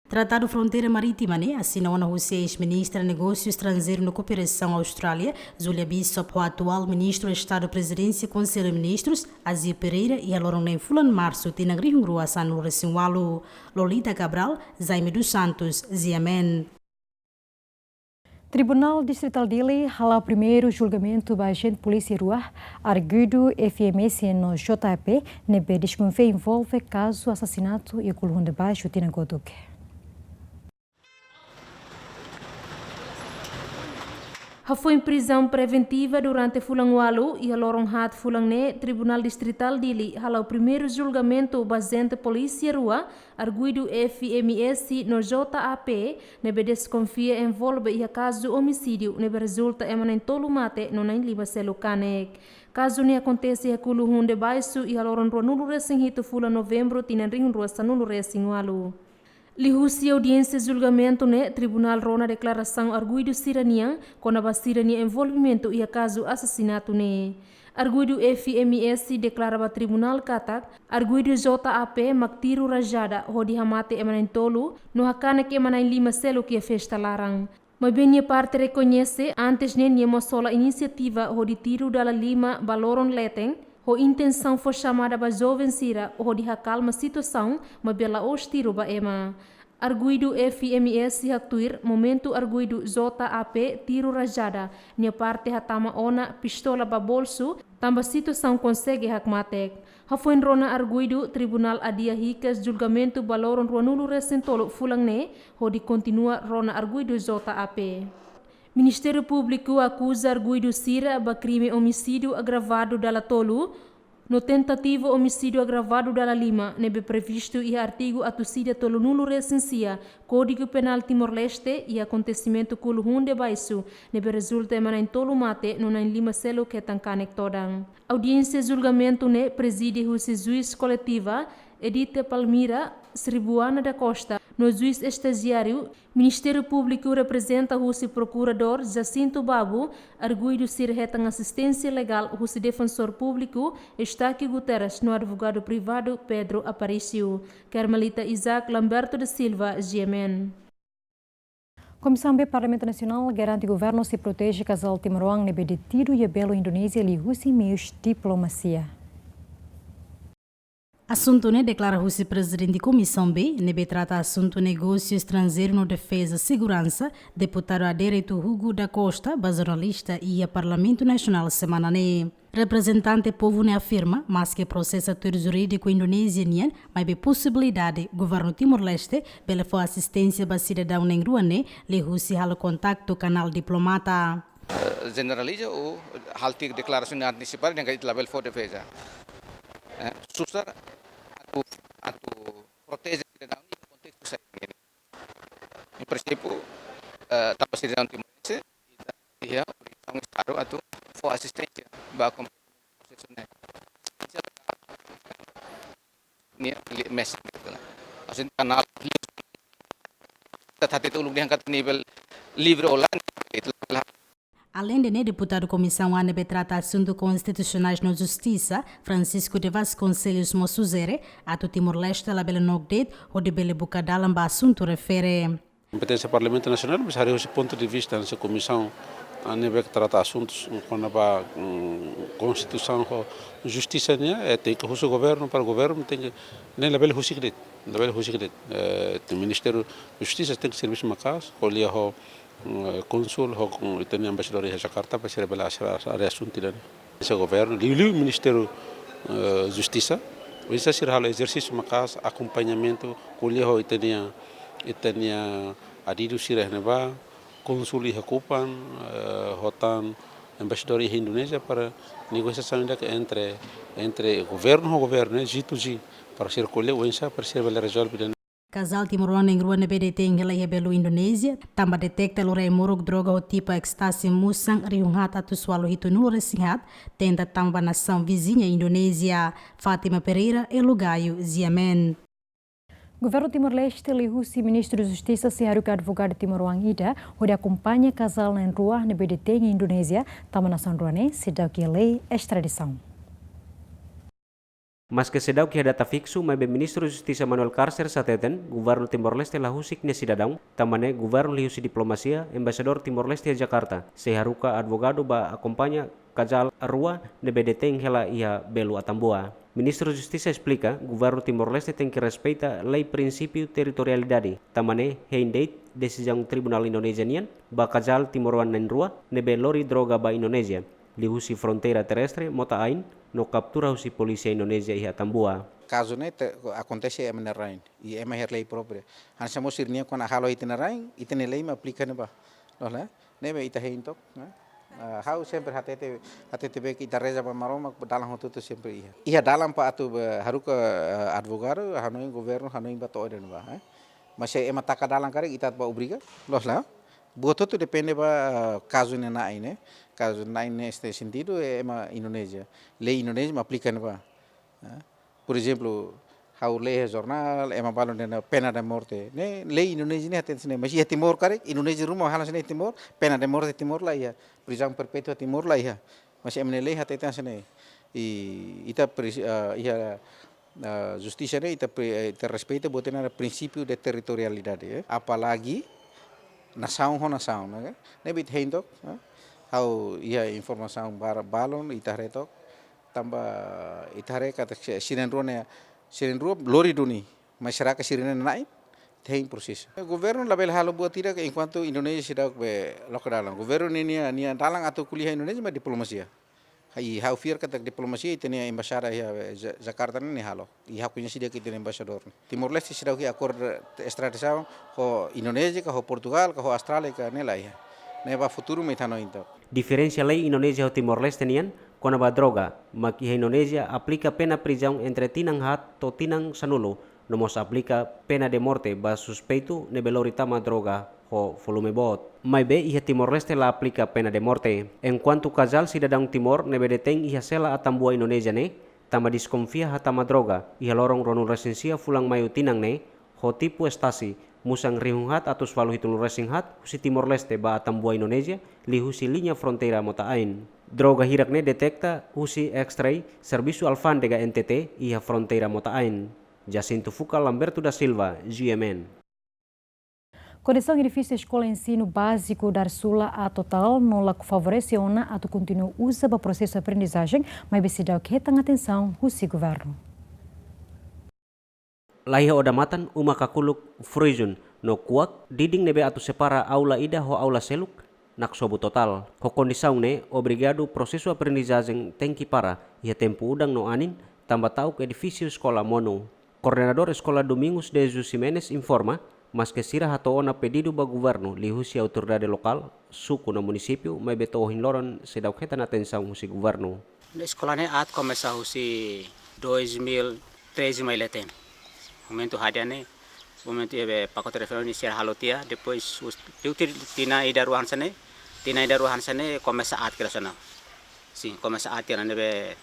Tratadu Fronteira Marítima ne'e asina ona husi eis-ministra Negósiu Estranjeiru no Kooperasaun Austrália, Julia Bishop, ho atuál Ministru Estadu Prezidénsia Konsellu Ministrus, Azir Pereira, iha loron neen fulan Marsu, tinan rihun rua sanulu-resin-ualu. Lolita Cabral, Jaime dos Santos, GMN. Tribunál Distritál Dili hala'o primeiru julgamentu ba ajente polísia rua, arguidu F I M S no J A P, ne'ebé deskonfia envolve kazu asasinatu iha Kulu Hunde Baixu tinan kotuk. Hafoin prizaun preventiva durante fulan ualu, iha loron haat fulan ne'e, Tribunál Distritál Dili hala'o primeiru julgamentu ba ajente polísia rua, arguidu F I M S no J A P, ne'ebé deskonfia envolve iha kazu omisídiu ne'ebé rezulta ema na'in-tolu mate no na'in-lima seluk kanek. Kazu ne'e akontese iha Kulu Hunde Baixu iha loron ruanulu-resin-hitu fulan Novembru tinan rihun rua sanulu-resin-ualu. Liuhusi audiénsia julgamentu ne'e, tribunál rona deklarasaun arguidu sira-nian kona-ba sira-nia envolvimentu iha kazu asasinatu ne'e. Arguidu F I M S deklara ba tribunál katak, arguidu J A P mak tiru rajada hodi hamate ema na'in-tolu, no hakanek ema na'in-lima seluk iha festa laran. Maibé nia parte rekoñese, antes ne'e nia mós hola inisiativa hodi tiru dala lima ba loron leten, ho intensaun fó xamada ba joven sira hodi hakalma situasaun, maibé la'ós tiru ba ema. Arguidu F I M S haktuir, momentu arguidu J A P tiru rajada, nia parte hatama ona pistola ba bolsu, tanba situasaun konsege hakmatek. Hafoin rona arguidu, tribunál adia hikas julgamentu ba loron ruanulu-resin-tolu fulan ne'e, hodi kontinua rona arguidu J A P. Ministériu Públiku akuza arguidu sira ba krime omisídiu agravadu dala tolu, no tentativa omisídiu agravadu dala lima, ne'ebé previstu iha artigu atus ida tolunulu-resin-sia Kódigu Penál Timor-Leste, iha akontesimentu Kulu Hunde Baixu, ne'ebé rezulta ema na'in-tolu mate no na'in-lima seluk hetan kanek todan. Audiénsia julgamentu ne'e prezide husi juís koletiva Edite Palmira Sribuana da Costa, no juís estajiáriu, Ministériu Públiku reprezenta husi Prokuradór Jacinto Babo, arguidu sira hetan asisténsia legál husi Defensór Públiku Eustáquio Guterres no advogadu privadu Pedro Aparício. Carmelita Isaac, Lamberto da Silva, GMN. Komisaun B Parlamentu Nasionál garante governu sei proteje kazál timoroan ne'ebé detidu iha belu Indonézia liuhusi meius diplomasia. Asuntu ne'e deklara husi Prezidente Komisaun B, ne'ebé trata asuntu negósiu estranjeiru no defeza seguransa, deputadu aderitu Hugo da Costa, ba jornalista iha Parlamentu Nasionál semana ne'e. Reprezentante povu ne'e afirma, maske prosesu tuir jurídiku Indonézia nian, maibé posibilidade governu Timor-Leste bele fó asisténsia ba sidadaun na'in-rua ne'e, liuhusi halo kontaktu kanál diplomata. Eh, jeneraliza ou halo tiha deklarasaun antesipada, ne'e ka ita labele fó defeza. eh, susar atu, atu proteje sidadaun iha kontestu saida nian. Em princípio, eh, tanba sidadaun timorense, ita iha obrigasaun Estadu atu fó asisténsia ba akompañamentu prosesu ne'e. Nia li-, mesin gitu lah. Maksudnya kanál tetap itu uluk diangkat nivel livre online itu lah. Alende ne'e, deputadu Komisaun A ne'ebé trata asuntu konstitusionais no justisa, Francisco de Vasconcelos mós sujere atu Timor-Leste labele nook de'it hodi bele buka dalan ba asuntu refere. Kompeténsia Parlamentu Nasionál, mas haree husi pontu de vista husi Komisaun A ne'ebé trata asuntus kona-ba, mm, konstituisaun ho justisa nian, eh, tenke husu governu, para governu tenke, ne'e labele husik de'it, labele husik de'it. Eh, Ministériu Justisa tenke servisu maka'as, ko'alia ho, mm, kónsul, ho, mm, ita-nia embaixadór iha Jakarta, para sira bele asera, asera asuntu ida-ne'e. Husi governu, liuliu Ministériu, eh, Justisa, oinsá sira halo ezersísiu maka'as, akompañamentu, ko'alia ho ita-nia, ita-nia adidu sira iha ne'ebá, kónsul iha Kupang, eh, ho tan embaixadór iha Indonézia para negosiasaun ida ke entre, entre governu ho governu, eh, G to G, para sira ko'alia oinsá, para sira bele rezolve ida-ne'e. Kazál timoroan na'in-rua ne'ebé detein hela iha belu Indonézia, tanba deteta lori ai-moruk droga ho tipu ekstasi musan rihun haat atus ualu hitunulu resin haat, tenta tama ba nasaun viziña Indonézia. Fátima Pereira, Elo Gaio, G M N. Governu Timor-Leste liuhusi Ministru Justisa sei haruka advogadu timoroan ida hodi akompaña kazál na'in-rua ne'ebé detein iha Indonézia, tanba nasaun rua ne'e seidauk iha lei estradisaun. Maske seidauk iha data fiksu, maibé Ministru Justisa Manuel Carceres hateten, governu Timor-Leste la husik nia sidadaun, tanba ne'e governu liuhusi diplomasia, embaixadór Timor-Leste iha Jakarta sei haruka advogadu ba akompaña kazál rua ne'ebé detein hela iha belu Atambua. Ministru Justisa esplika, governu Timor-Leste tenke respeita lei prinsípiu territorialidade, tanba ne'e hein de'it desizaun tribunál Indonézia nian ba kazál timoroan na'in-rua ne'ebé lori droga ba Indonézia liuhusi fronteira terrestre Mota Ain no kaptura husi polísia Indonézia iha Atambua. Kazu ne'e te-, akontese iha ema nia rain, i ema iha lei própria. Hanesan mós sira-nian kuandu halo iha ita-nia rain, ita-nia lei mak aplika ne'ebá. Loos, ne'e? Ne'ebé ita hein took, ne'e? Ah, ha'u sempre hatete, hatete bek ita reza ba Maromak, dalan hotu-hotu sempre iha. Iha dalan para atu ba haruka, eh, advogadu, hanoin governu, hanoin ba to'o ida-ne'ebá, eh. Mas se ema taka dalan karik, ita atu ba obriga, loos la. Buat hotu depende ba, eh, kazu ne'e na'in ne'e. Kazu na'in ne'e neste sentidu, eh, ema Indonézia. Lei Indonézia mak aplika ne'ebá. Eh. Por ezemplu, ha'u lee iha jornál, ema balun dehan pena de morte. Ne'e, lei Indonézia ne'e hateten hanesan ne'e. Mas iha Timor karik, Indonézia ruma halo hanesan ne'e Timor, pena de morte Timor la iha, prizaun perpétua Timor la iha. Mas ema nia lei hateten hanesan ne'e. I ita pres-, ah, iha, ah, justisa ne'e, ita pre-, ita respeita buat ida naran prinsípiu de territorialidade, eh. Apalagi nasaun ho nasaun, ne'e? Ne'ebé ita hein took, eh. Ha'u iha informasaun ba-, balun, ita haree took, tanba ita haree katak si-, sira na'in-rua ne'e, sira na'in-rua lori duni, mas será que sira na'in-rua na'in? Hein prosesu. Governu labele halo buat ida ke enkuantu Indonézia seidauk be loke dalan. Governu ne'e nia, nia dalan atu ko'alia Indonézia mak diplomasia. I ha'u fiar katak diplomasia ita-nia embaixada iha Ja-, Jakarta ne'e nia halo. I ha'u koñese di'ak ita-nia embaixadór. Timor-Leste seidauk iha akordu estradisaun ho Indonézia ka, ho Portugál ka, ho Austrália ka, ne'e la iha. Ne'e ba futuru mak ita hanoin took. Diferensa lei Indonézia ho Timor-Leste nian, kona-ba droga, mak iha Indonézia aplika pena prizaun entre tinan haat to'o tinan sanulu, no mós aplika pena de morte ba suspeitu ne'ebé lori tama droga ho volume boot. Maibé iha Timor-Leste la aplika pena de morte. Enkuantu kazál sidadaun Timor ne'ebé detein iha sela Atambua Indonézia ne'e, tanba deskonfia hatama droga iha loron ruanulu resin sia fulan Maiu tinan ne'e, ho tipu ekstasi, musan rihun haat atus ualu hitunulu resin haat, husi Timor-Leste ba Atambua Indonézia, liuhusi liña fronteira Mota Ain. Droga hirak ne'e deteta husi X-ray Servisu Alfándega, N T T, iha fronteira Mota Ain. Jacinto Fuca, Lamberto da Silva, G M N. Kondisaun edifísiu Eskola Ensinu Báziku Darsula A Total no la'ós favorese ona atu kontinua uza ba prosesu aprendizajen, maibé seidauk hetan atensaun husi governu. La iha odamatan, uma kakuluk, frozen, no kuak, didin ne'ebé atu separa aula ida ho aula seluk, naksobu total. Ho kondisaun ne'e, obrigadu prosesu aprendizajen tenke para iha tempu udan no anin, tanba ta'uk edifísiu eskola monu. Koordenadór Eskola Domingos de Jesus Ximenes informa, maske sira hato'o ona pedidu ba governu liuhusi autoridade lokál, suku no munisípiu, maibé to'o ohin loron seidauk hetan atensaun husi governu. Eskola ne'e aat komesa husi dois mil e treze mai leten. Momentu hadi'a ne'e, momentu iha be pakote refere ne'e sira halo tiha, depois us-, liu tiha tinan ida rua hanesan ne'e, tinan ida rua hanesan ne'e komesa aat tiha ona. Sin, komesa aat tiha ona ne'ebé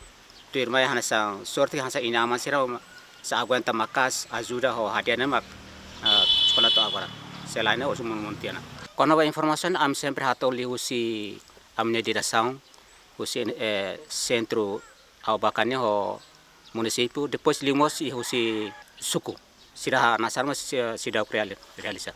tuirmai hanesan sorte hanesan inan-aman sira sei aguenta maka'as ajuda ho hadi'a ne'e mak, eh, eskola to'o agora. Se lae ne'e osu mun mun tiha ona. Kona-ba informasaun ami sempre hato'o liuhusi ami-nia diresaun, husi, eh, sentru Aubacania ho munisípiu, depois liu mós iha husi suku. Sira hanesan mós si-, seidauk reali-, realiza.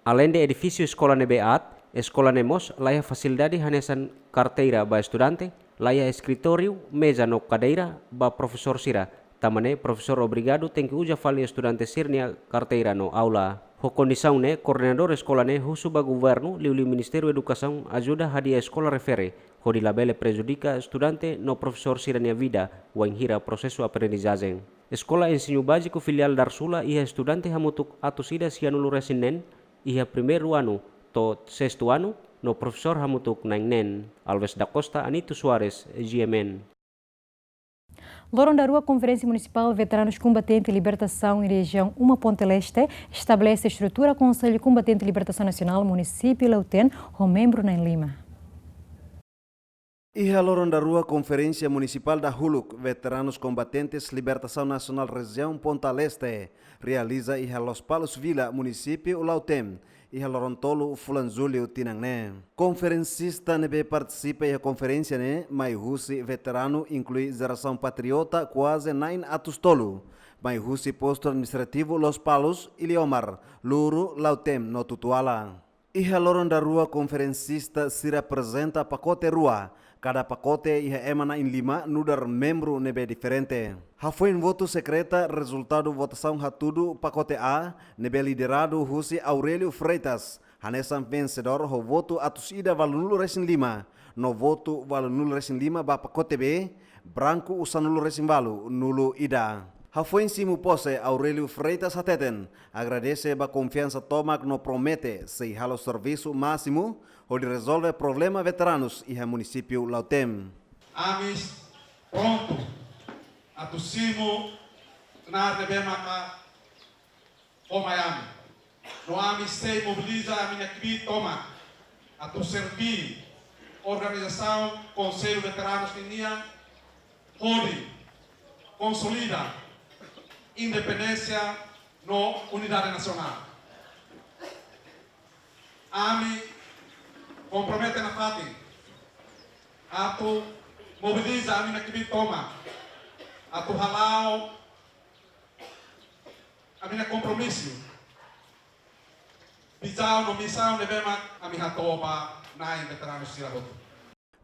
Aleinde edifísiu eskola ne'ebé aat, eskola ne'e mós laiha fasilidade hanesan karteira ba estudante, laiha eskritóriu, meza no kadeira ba profesór sira. Tanba ne'e profesór obrigadu tenke uza fali estudante sira-nia karteira no aula. Ho kondisaun ne'e, koordenadór eskola ne'e husu ba governu liuliu Ministériu Edukasaun ajuda hadi'a eskola refere, hodi labele prejudika estudante no profesór sira-nia vida, wainhira prosesu aprendizajen. Eskola Ensiñu Báziku Filiál Darcula iha estudante hamutuk atus ida sianulu resin neen, iha primeiru anu to'o sestu anu, no profesór hamutuk na'in neen. Alves da Costa, Anito Soares, G M N. Loron da rua Konferénsia Munisipál Veteranus Kombatente Libertasaun iha Rejiaun Uma Ponta Leste estabelese estrutura Konsellu Kombatente Libertasaun Nasionál Munisípiu Lautém ho membru na'in lima. Iha loron da rua Konferénsia Munisipál dahuluk Veteranus Kombatentes Libertasaun Nasionál Rejiaun Ponta Leste realiza iha Lospalos Vila, Munisípiu Lautém, iha loron tolu fulan Jullu tinan ne'e. Konferensista ne'ebé partisipa iha konferénsia ne'e mai husi veteranu, inklui jerasaun patriota kuaze na'in atus tolu, mai husi postu administrativu Lospalos, Iliomar, Luru, Lautém no Tutuala. Iha loron da rua konferensista sira aprezenta pakote rua, kada pakote iha ema na'in lima nu'udar membru ne'ebé diferente. Hafoin votu sekreta, rezultadu votasaun hatudu pakote A, ne'ebé lideradu husi Aurélio Freitas, hanesan vensedór ho votu atus ida valunulu resin lima, no votu valunulu resin lima ba pakote B, branku sanulu resin valu, nulu ida. Hafoin simu pose, Aurélio Freitas hateten, agradese ba konfiansa tomak no promete sei halo servisu másimu hodi rezolve problema veteranus iha Munisípiu Lautém. Ami prontu atu simu knaar ne'ebé maka fó mai ami. No ami sei mobiliza ami-nia kbiit tomak atu serve organizasaun Konsellu Veteranus ninian hodi konsolida independénsia no unidade nasionál. Ami kompromete nafatin atu mobiliza ami-nia kbiit tomak atu hala'o ami-nia kompromisu, vizaun no misaun ne'ebé mak ami hato'o ba na'in veteranu sira hotu.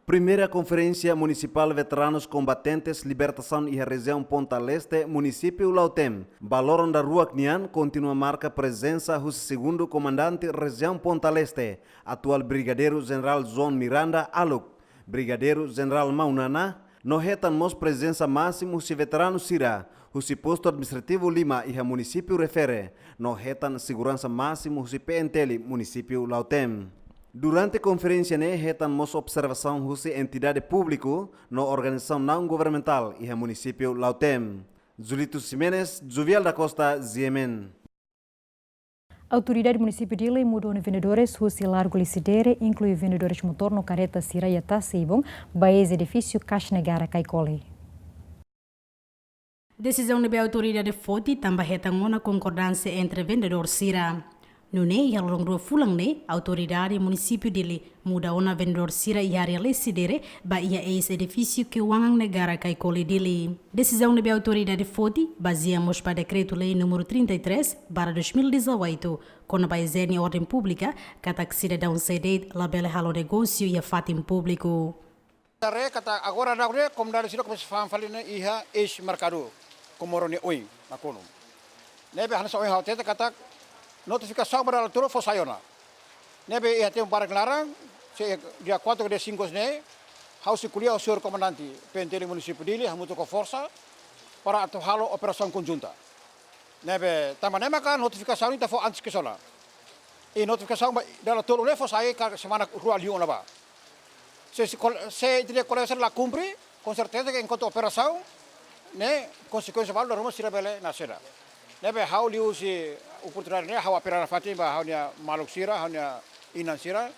Primeira Konferénsia Munisipál Veteranus Kombatentes Libertasaun iha Rejiaun Ponta Leste, Munisípiu Lautém, ba loron daruak nian kontinua marka prezensa husi Segundu Komandante Rejiaun Ponta Leste, atuál Brigadeiru Jenerál João Miranda Aluk, Brigadeiru Jenerál Maunana, no hetan mós prezensa másimu husi veteranu sira husi Postu Administrativu Lima iha munisípiu refere, no hetan seguransa másimu husi P N T L Munisípiu Lautém. Durante konferénsia ne'e hetan mós observasaun husi entidade públiku no organizasaun naun governamentál iha munisípiu Lautém. Julito Ximenes, Juvial da Costa, G M N. Autoridade Munisípiu Dili muda ona vendedores husi Largu Lecidere, inklui vendedores motór no kareta sira iha Tasi Ibun, ba eis edifísiu Caixa Negara Caicoli. Desizaun ne'ebé autoridade foti tanba hetan ona konkordánsia entre vendedór sira. Nune'e iha loron rua fulan ne'e, autoridade Munisípiu Dili muda ona vendedór sira iha área Lecidere ba iha eis edifísiu Keuangan Negara Caicoli Dili. Desizaun ne'ebé autoridade foti bazeia mós ba Dekretu-Lei númeru trinta e três barra dois mil e dezoito, kona-ba ijiene no orden públika, katak sidadaun sé de'it labele halo negósiu iha fatin públiku. Haree katak agora daudaun ne'e komunidade sira komesa fa'an fali ona iha eis merkadu Comoro nia oin Nakonu. Ne'ebé hanesan ohin ha'u hatete katak notifikasaun ba dala tolu fó sai ona. Ne'ebé iha tempu barak laran, se dia quatro ka dia cinco ne'e, ha'u sei ko'alia ho señór komandante P N T L Munisípiu Dili, hamutuk ho forsa, para atu halo operasaun konjunta. Ne'ebé tanba ne'e maka notifikasaun ne'e ita fó antes kedas ona. I notifikasaun ba dala tolu ne'e fó sai ka semana rua liu ona ba. Se, se kol-, se ita-nia kolega sira la kumpre, konserteza ke enkuantu operasaun, Ne'e konsekuénsia balu dala ruma sira bele nasida. Ne'ebé ha'u liuhusi oportunidade ne'e ha'u apela nafatin ba ha'u-nia maluk sira, ha'u-nia inan sira.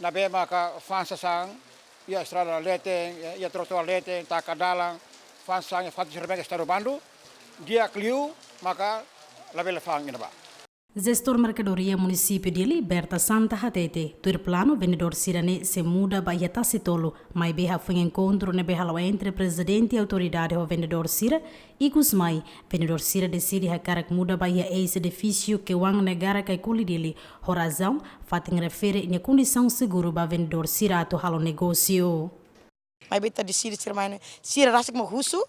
Ne'ebé maka fa'an sasán, iha estrada leten, iha trotoar leten, taka dalan, fa'an sasán iha fatin sira ne'ebé estadu bandu, di'ak liu maka labele fa'an iha ne'ebá. Jestór Merkadoria Munisípiu Dili, Berta Santa hatete, tuir planu vendedór sira-ne'e sei muda ba iha Tasi Tolu, maibé hafoin enkontru ne'ebé hala'o entre prezidente autoridade ho vendedór sira, ikusmai, vendedór sira deside hakarak muda ba iha eis edifísiu Keuangan Negara Caicoli Dili, ho razaun, fatin refere nia kondisaun seguru ba vendedór sira atu halo negósiu. Maibé ita deside sira mai ne'e, sira rasik mak husu,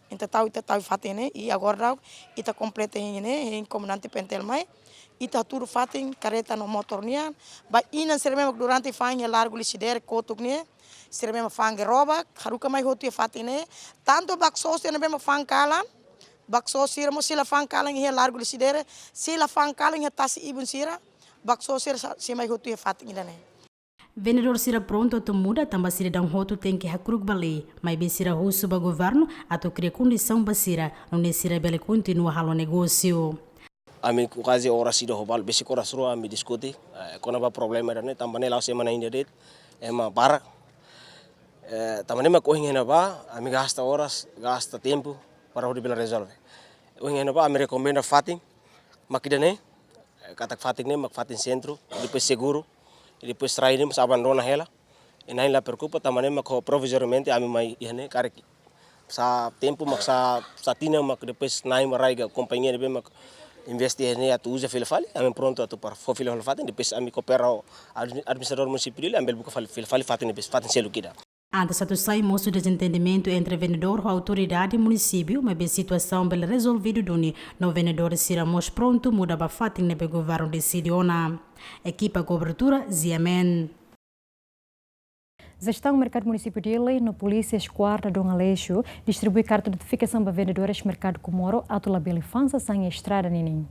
ita tau, ita tau fatin ne'e, i agora daudaun, ita kompleta hein ne'e, hein komandante Pentel mai, ita hatudu fatin kareta no motór nian, ba inan sira ne'ebé mak durante fa'an iha Largo Lecidere kotuk ne'e, sira ne'ebé mak fa'an gerobak, haruka mai hotu iha fatin ne'e, tantu bakso sira ne'ebé mak fa'an kalan, bakso sira mós sei la fa'an kalan iha Largo Lecidere, sei la fa'an kalan iha tasi ibun sira, bakso sira sa-, sei mai hotu iha fatin ida-ne'e. Vendedór sira prontu atu muda tanba sidadaun hotu tenke hakru'uk ba lei, maibé sira husu ba governu atu kria kondisaun ba sira, nune'e sira bele kontinua halo negósiu. Ami kuaze oras ida ho balu, besik oras rua ami diskute, eh, kona-ba problema ida-ne'e, tanba ne'e la'ós ema na'in de'it, ema barak. Eh, tanba ne'e mak ohin iha ne'ebá, ami gasta oras, gasta tempu, para hodi bele rezolve. Ohin iha ne'ebá, ami rekomenda fatin, mak ida-ne'e, eh, katak fatin ne'e, mak fatin sentru, depois seguru, depois rai ne'e mós abandona hela. I na'in la preokupa, tanba ne'e mak ho provizoriamente ami mai iha ne'e karik sá tempu mak sá, sá tinan mak depois na'in mak rai ka kompañia ne'ebé mak investe iha ne'e atu uza fila fali, ami prontu atu para fó fila fali fatin, depois ami koopera ho admi-, administradór munisípiu Dili, ami bele buka fali, fila fali fatin ne'ebé, fatin seluk ida. Antes atu sai, mosu dezentendimentu entre vendedór ho autoridade munisípiu, maibé situasaun bele rezolvidu duni, no vendedór sira mós prontu muda ba fatin ne'ebé governu deside ona. Ekipa kobertura, G M N. Jestaun Merkadu Munisípiu Dili no polísia Eskuadra Dom Aleixo distribui karta notifikasaun ba vendedores Merkadu Comoro atu labele fa'an sasán iha estrada ninin.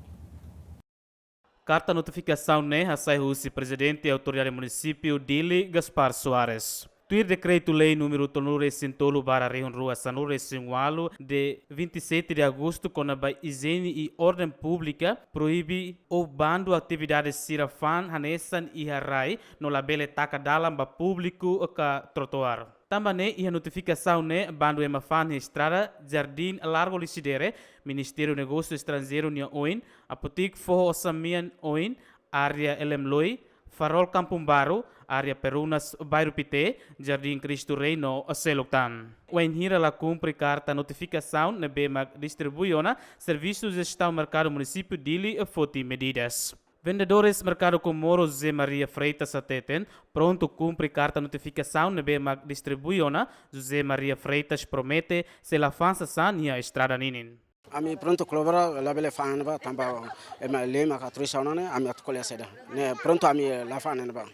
Karta notifikasaun ne'e hasai husi Prezidente Autoridade Munisípiu Dili, Gaspar Soares. Tuir Dekretu-Lei númeru tolunulu-resin-tolu barra rihun rua sanulu-resin-ualu, de vinte e sete de agosto, kona-ba ijiene i orden públika, proibe ou bandu atividade sira fa'an hanesan iha rai, no labele taka dalan ba públiku ka trotoar. Tanba ne'e iha notifikasaun ne'e bandu ema fa'an iha estrada Jardim Largo Lecidere, Ministériu Negósiu Estranjeiru nia oin, Apotik Foho Osan-Mean oin, área Elemloi, Farol Kampung Baru, área Perunas, Bairru Pité, Jardim Cristo Rei no seluk tan. Wainhira la kumpre karta notifikasaun ne'ebé mak distribui ona, Servisu Jestaun Merkadu Munisípiu Dili foti medidas. Vendedores Merkadu Comoro José Maria Freitas hateten, prontu kumpre karta notifikasaun ne'ebé mak distribui ona, José Maria Freitas promete sei la fa'an sasán iha estrada ninin. Ami prontu kolabora, labele fa'an ba, tanba ema lei maka turis ona ne'e, ami atu ko'alia saida. Ne'e prontu ami la fa'an ba.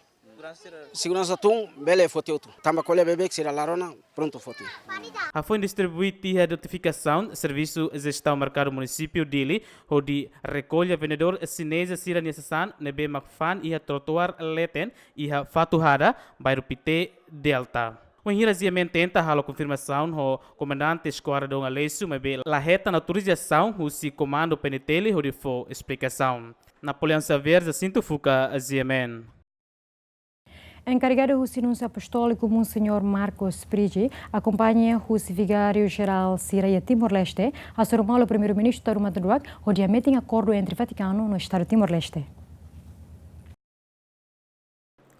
Seguransa tun, bele foti hotu. Tanba ko'alia beibeik sira la rona, prontu foti. Hafoin distribui tiha notifikasaun, Servisu Jestaun Merkadu Munisípiu Dili hodi rekolla vendedór xineza sira-nia sasán ne'ebé mak fa'an iha trotoar leten iha Fatuhada, Bairru Pité, Delta. Wainhira G M N tenta halo konfirmasaun ho Komandante Eskuadra Dom Aleixo, maibé la hetan autorizasaun husi Komandu P N T L hodi fó esplikasaun. Napoleão Xavier, Jacinto Fuca, G M N. Enkarregadu husi Núnsiu Apostóliku, Monseñór Marcos Prigi, akompaña husi Vigáriu Jerál sira iha Timor-Leste, hasoru malu Primeiru-Ministru Taur Matan Ruak, hodi hametin akordu entre Vatikanu no Estadu Timor-Leste.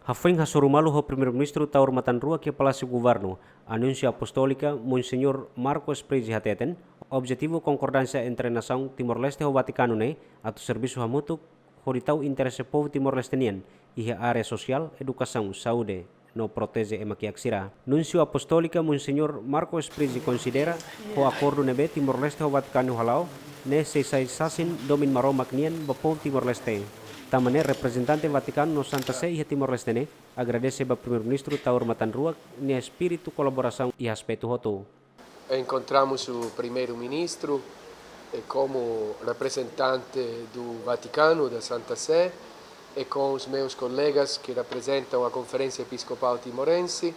Hafoin hasoru malu ho Primeiru-Ministru Taur Matan Ruak iha Palásiu Governu, Núnsiu Apostólika, Monseñór Marcos Prigi hateten, objetivu konkordánsia entre nasaun Timor-Leste ho Vatikanu ne'e atu servisu hamutuk hodi tau interese povu Timor-Leste nian iha área sosiál, edukasaun, saúde, no proteje ema kiak sira. Núnsiu Apostólika, Monseñór Marcos Prigi konsidera, ho akordu ne'ebé Timor-Leste ho Vatikanu hala'o, ne'e sei sai sasin domin Maromak nian ba povu Timor-Leste. Tanba ne'e reprezentante Vatikanu no Santa Sé iha Timor-Leste ne'e agradese ba Primeiru-Ministru Taur Matan Ruak nia espíritu kolaborasaun iha aspetu hotu. Encontramos o primeiro-ministro, eh, como representante do Vaticano, da Santa Sé, e com os meus colegas que representam a Conferência Episcopal Timorense,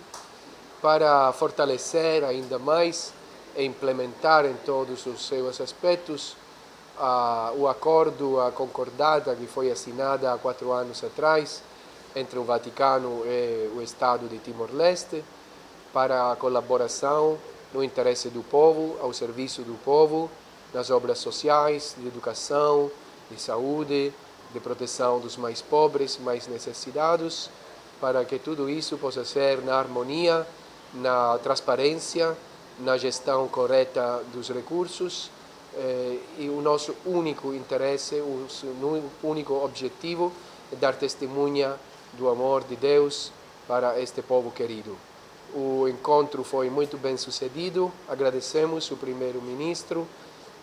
para fortalecer ainda mais e implementar em todos os seus aspectos a, o acordo, a concordata que foi assinada há quatro anos atrás entre o Vaticano e o Estado de Timor-Leste para a colaboração no interesse do povo, ao serviço do povo, nas obras sociais, de educação, de saúde, de proteção dos mais pobres, mais necessitados, para que tudo isso possa ser na harmonia, na transparência, na gestão correta dos recursos, eh, e o nosso único interesse, o s-, nu-, único objetivo é dar testemunha do amor de Deus para este povo querido. O encontro foi muito bem sucedido. Agradecemos o primeiro-ministro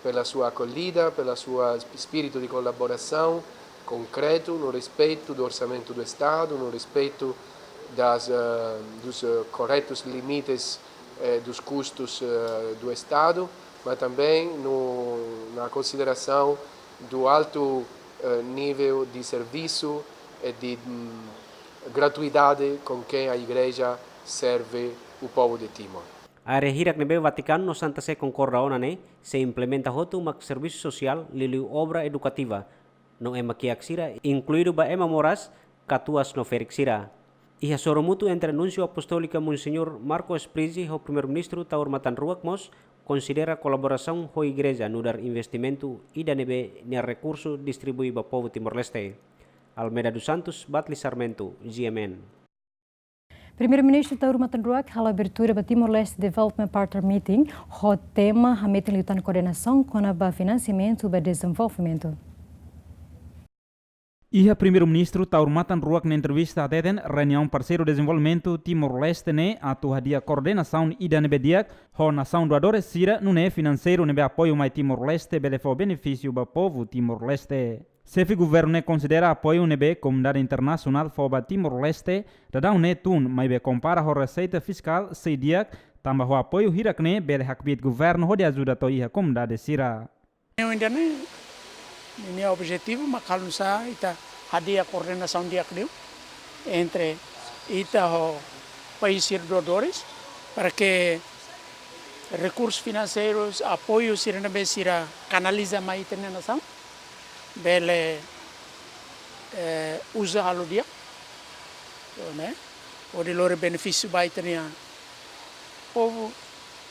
pela sua acolhida, pela sua espírito de colaboração concreto, no respeito do orçamento do Estado, no respeito das, eh, dos, eh, corretos limites, eh, dos custos, eh, do Estado, mas também no, na consideração do alto, eh, nível de serviço e de, hum, gratuidade com quem a Igreja serve o povo de Timor. Área hirak ne'ebé Vatikanu no Santa Sé konkorda ona ne'e sei implementa hotu mak servisu sosiál, liuliu obra edukativa. No ema kiak sira, inkluídu ba ema moras, katuas no ferik sira. Iha sorumutu entre Núnsiu Apostólika Monseñór Marco Sprizzi ho Primeiru-Ministru Taur Matan Ruak mós konsidera kolaborasaun ho igreja nu'udar investimentu ida ne'ebé nia rekursu distribui ba povu Timor-Leste. Almeida dos Santos, Batli Sarmento, G M N. Primeiru-Ministru Taur Matan Ruak halo abertura ba Timor-Leste Development Partner Meeting, ho tema hametin liután koordenasaun kona-ba finansiamentu ba dezenvolvimentu. Iha Primeiru-Ministru Taur Matan Ruak nia entrevista hateten, reuniaun parseiru dezenvolvimentu Timor-Leste ne'e atu hadi'a koordenasaun ida ne'ebé di'ak ho nasaun doadores sira, nune'e finanseiru ne'ebé apoiu mai Timor-Leste bele fó benefísiu ba povu Timor-Leste. Xefe governu ne'e konsidera apoiu ne'ebé komunidade internasionál fó ba Timor-Leste daudaun ne'e tun, maibé kompara ho reseita fiskál sei di'ak, tanba ho apoiu hirak ne'e bele hakbiit governu hodi ajuda to'o iha komunidade sira. Reuniaun ida-ne'e, ninia objetivu mak halo nu'usá ita hadi'a koordenasaun di'ak liu entre ita ho país sira doadores, para que rekursus finanseirus, apoiu sira ne'ebé sira kanaliza mai ita-nia nasaun, bele, eh, uza halo di'ak, ne'e, hodi lori benefísiu ba ita-nia povu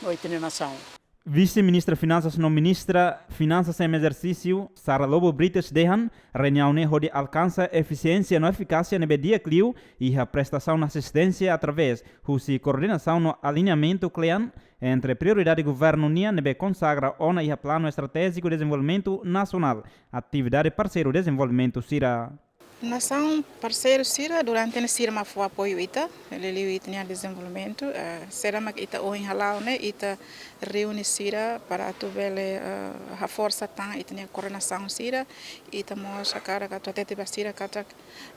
no ita-nia nasaun. Vise-Ministra Finansas no Ministra Finansas em ezersísiu, Sara Lobo Brites dehan, reuniaun ne'e hodi alkansa efisiénsia no efikásia ne'ebé di'ak liu iha prestasaun asisténsia através husi koordenasaun no aliñamentu kle'an entre prioridade governu nian ne'ebé konsagra ona iha Planu Estratéjiku Dezenvolvimentu Nasionál, atividade parseiru dezenvolvimentu sira. Nasaun parseiru sira durante ne'e sira mak fó apoiu ita, liuliu ita-nia dezenvolvimentu, eh, sira mak ita ohin hala'o ne'e, ita reúne sira para atu bele, eh, haforsa tan ita-nia koordenasaun sira, ita mós hakarak atu hatete ba sira katak,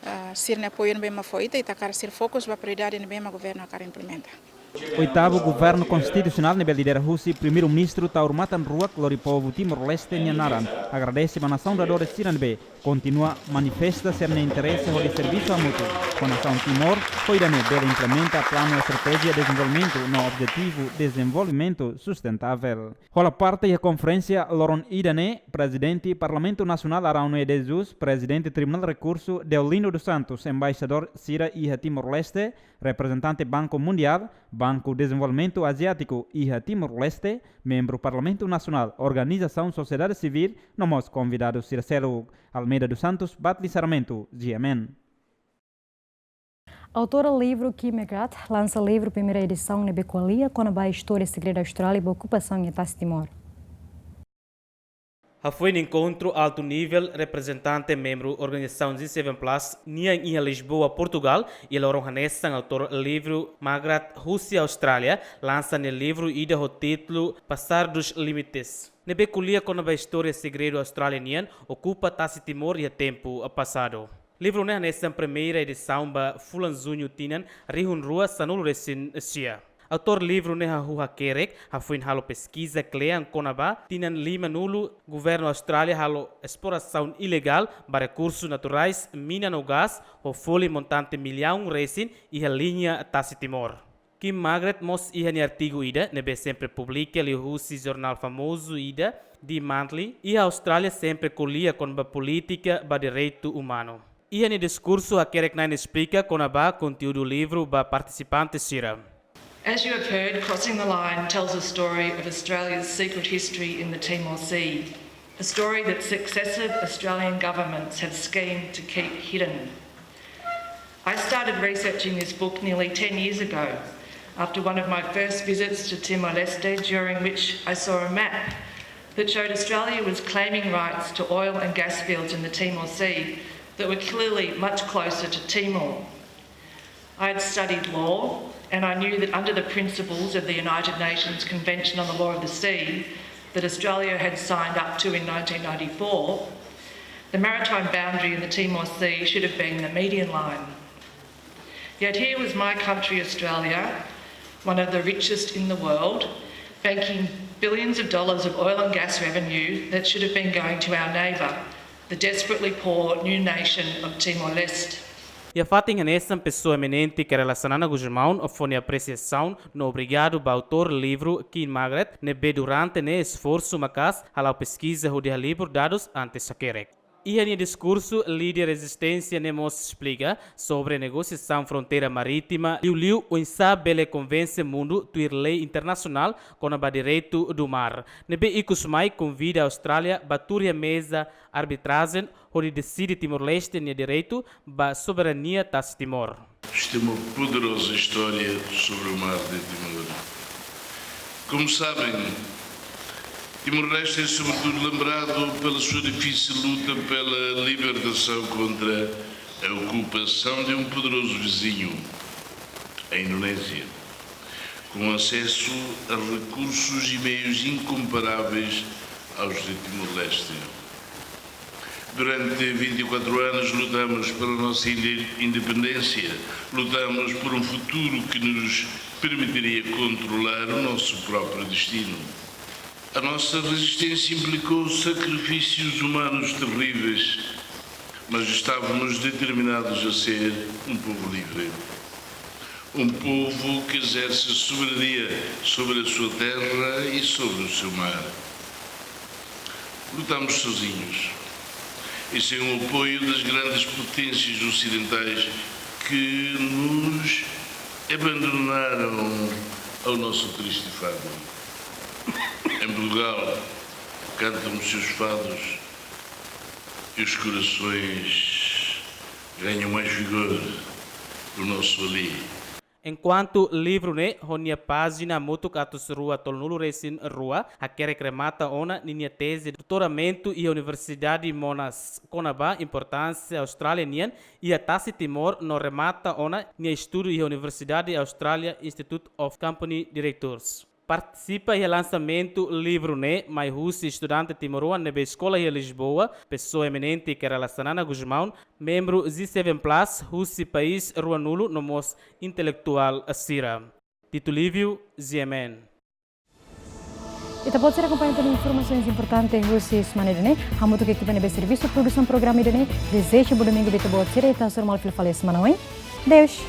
eh, sira-nia apoiu ne'ebé mak fó ita, ita hakarak sira fokus ba prioridade ne'ebé mak governu hakarak implementa. Oitavu Governu Konstitusionál ne'ebé lidera husi Primeiru-Ministru Taur Matan Ruak lori povu Timor-Leste nia naran, agradese ba nasaun doadores sira ne'ebé kontinua manifesta sira-nia interese hodi servisu hamutuk ho nasaun Timor, hodi nune'e bele implementa Planu Estratéjia Dezenvolvimentu no Objetivu Dezenvolvimentu Sustentável. Hola parte iha konferénsia loron ida-ne'e, Prezidente Parlamentu Nasionál Araújo de Jesus, Prezidente Tribunál Rekursu Deolindo dos Santos, embaixadór sira iha Timor-Leste, reprezentante Banku Mundiál, Banku Dezenvolvimentu Aziátiku iha Timor-Leste, membru Parlamentu Nasionál, organizasaun sosiedade sivíl, no mós konvidadu sira seluk. Almeida dos Santos, Batli Sarmento, G M N. Autora livru Kim McGrath lansa livru primeira edisaun ne'ebé ko'alia kona-ba istória segredu Austrália ba okupasaun iha Tasi Timor. Hafoin enkontru altu nivel, reprezentante membru organizasaun G seven plus nian iha Lisboa, Portugal, iha loron hanesan autór livru Margaret husi Austrália lansa nia livru ida ho títulu Passar dos Limites, ne'ebé ko'alia kona-ba istória segredu Austrália nian okupa Tasi Timor iha tempu pasadu. Livru ne'e hanesan primeira edisaun ba fulan Juñu tinan rihun rua sanulu resin sia. Autór livru ne'e hahú hakerek, hafoin halo peskiza kle'an kona-ba tinan limanulu governu Austrália halo esplorasaun ilegál ba rekursu naturais, mina no gás, ho folin montante millaun resin iha liña Tasi Timor. Kim Margaret mós iha nia artigu ida ne'ebé sempre publika liuhusi jornál famozu ida, The Monthly, iha Austrália sempre ko'alia kona-ba polítika ba direitu umanu. Iha nia diskursu hakerek-na'in esplika kona-ba konteúdu livru ba partisipante sira. As you have heard, Crossing the Line tells a story of Australia's secret history in the Timor Sea, a story that successive Australian governments have schemed to keep hidden. I started researching this book nearly ten years ago after one of my first visits to Timor-Leste, during which I saw a map that showed Australia was claiming rights to oil and gas fields in the Timor Sea that were clearly much closer to Timor. I had studied law, and I knew that under the principles of the United Nations Convention on the Law of the Sea that Australia had signed up to in nineteen ninety-four, the maritime boundary in the Timor Sea should have been the median line. Yet here was my country, Australia, one of the richest in the world, banking billions of dollars of oil and gas revenue that should have been going to our neighbour, the desperately poor new nation of Timor-Leste. Iha fatin hanesan, pesoa eminente Kay Rala Xanana Gusmão fó nia apresiasaun no obrigadu ba autór livru Kim Margaret, ne'ebé durante ne'e esforsu maka'as hala'o peskiza hodi halibur dadus antes hakerek. Iha nia diskursu, líder rezisténsia ne'e mós esplika sobre negosiasaun fronteira marítima, liuliu oinsá bele konvense mundu tuir lei internasionál kona-ba direitu do mar, ne'ebé ikus mai konvida Austrália ba tuur iha meza arbitrajen hodi deside Timor-Leste nia direitu ba soberania tasi Timor. Isto é uma poderosa história sobre o mar de Timor. Como sabem, Timor-Leste é sobretudo lembrado pela sua difícil luta pela libertação contra a ocupação de um poderoso vizinho, a Indonésia, com acesso a recursos e meios incomparáveis aos de Timor-Leste. Durante vinte e quatro anos lutamos pela nossa inde-, independência, lutamos por um futuro que nos permitiria controlar o nosso próprio destino. A nossa resistência implicou sacrifícios humanos terríveis, mas estávamos determinados a ser um povo livre. Um povo que exerce soberania sobre a sua terra e sobre o seu mar. Lutamos sozinhos e sem o apoio das grandes potências ocidentais que nos abandonaram ao nosso triste fado. Em Portugal, cantam os seus fados e os corações ganham mais vigor do nosso ali. Enkuantu livru ne'e, ho nia pájina hamutuk atus rua tolunulu-resin-rua, hakerek remata ona ninia teze doutoramentu iha Universidade Monash, kona-ba importánsia Austrália nian iha tasi Timor, no remata ona nia estudu iha Universidade Australia Institute of Company Directors. Partisipa iha lansamentu livru ne'e mai husi estudante timoroan ne'ebé eskola iha Lisboa, pesoa eminente Kay Rala Xanana Gusmão, membru G seven plus husi país ruanulu no mós intelektuál sira. Tito Lívio, G M N. Ita-boot sira akompaña tan informasaun importante husi semana ida-ne'e. Hamutuk ho ekipa ne'ebé servisu produsaun programa ida-ne'e, dezeja bo domingu ba ita-boot sira, ita hasoru malu fila fali semana oin. Adeus.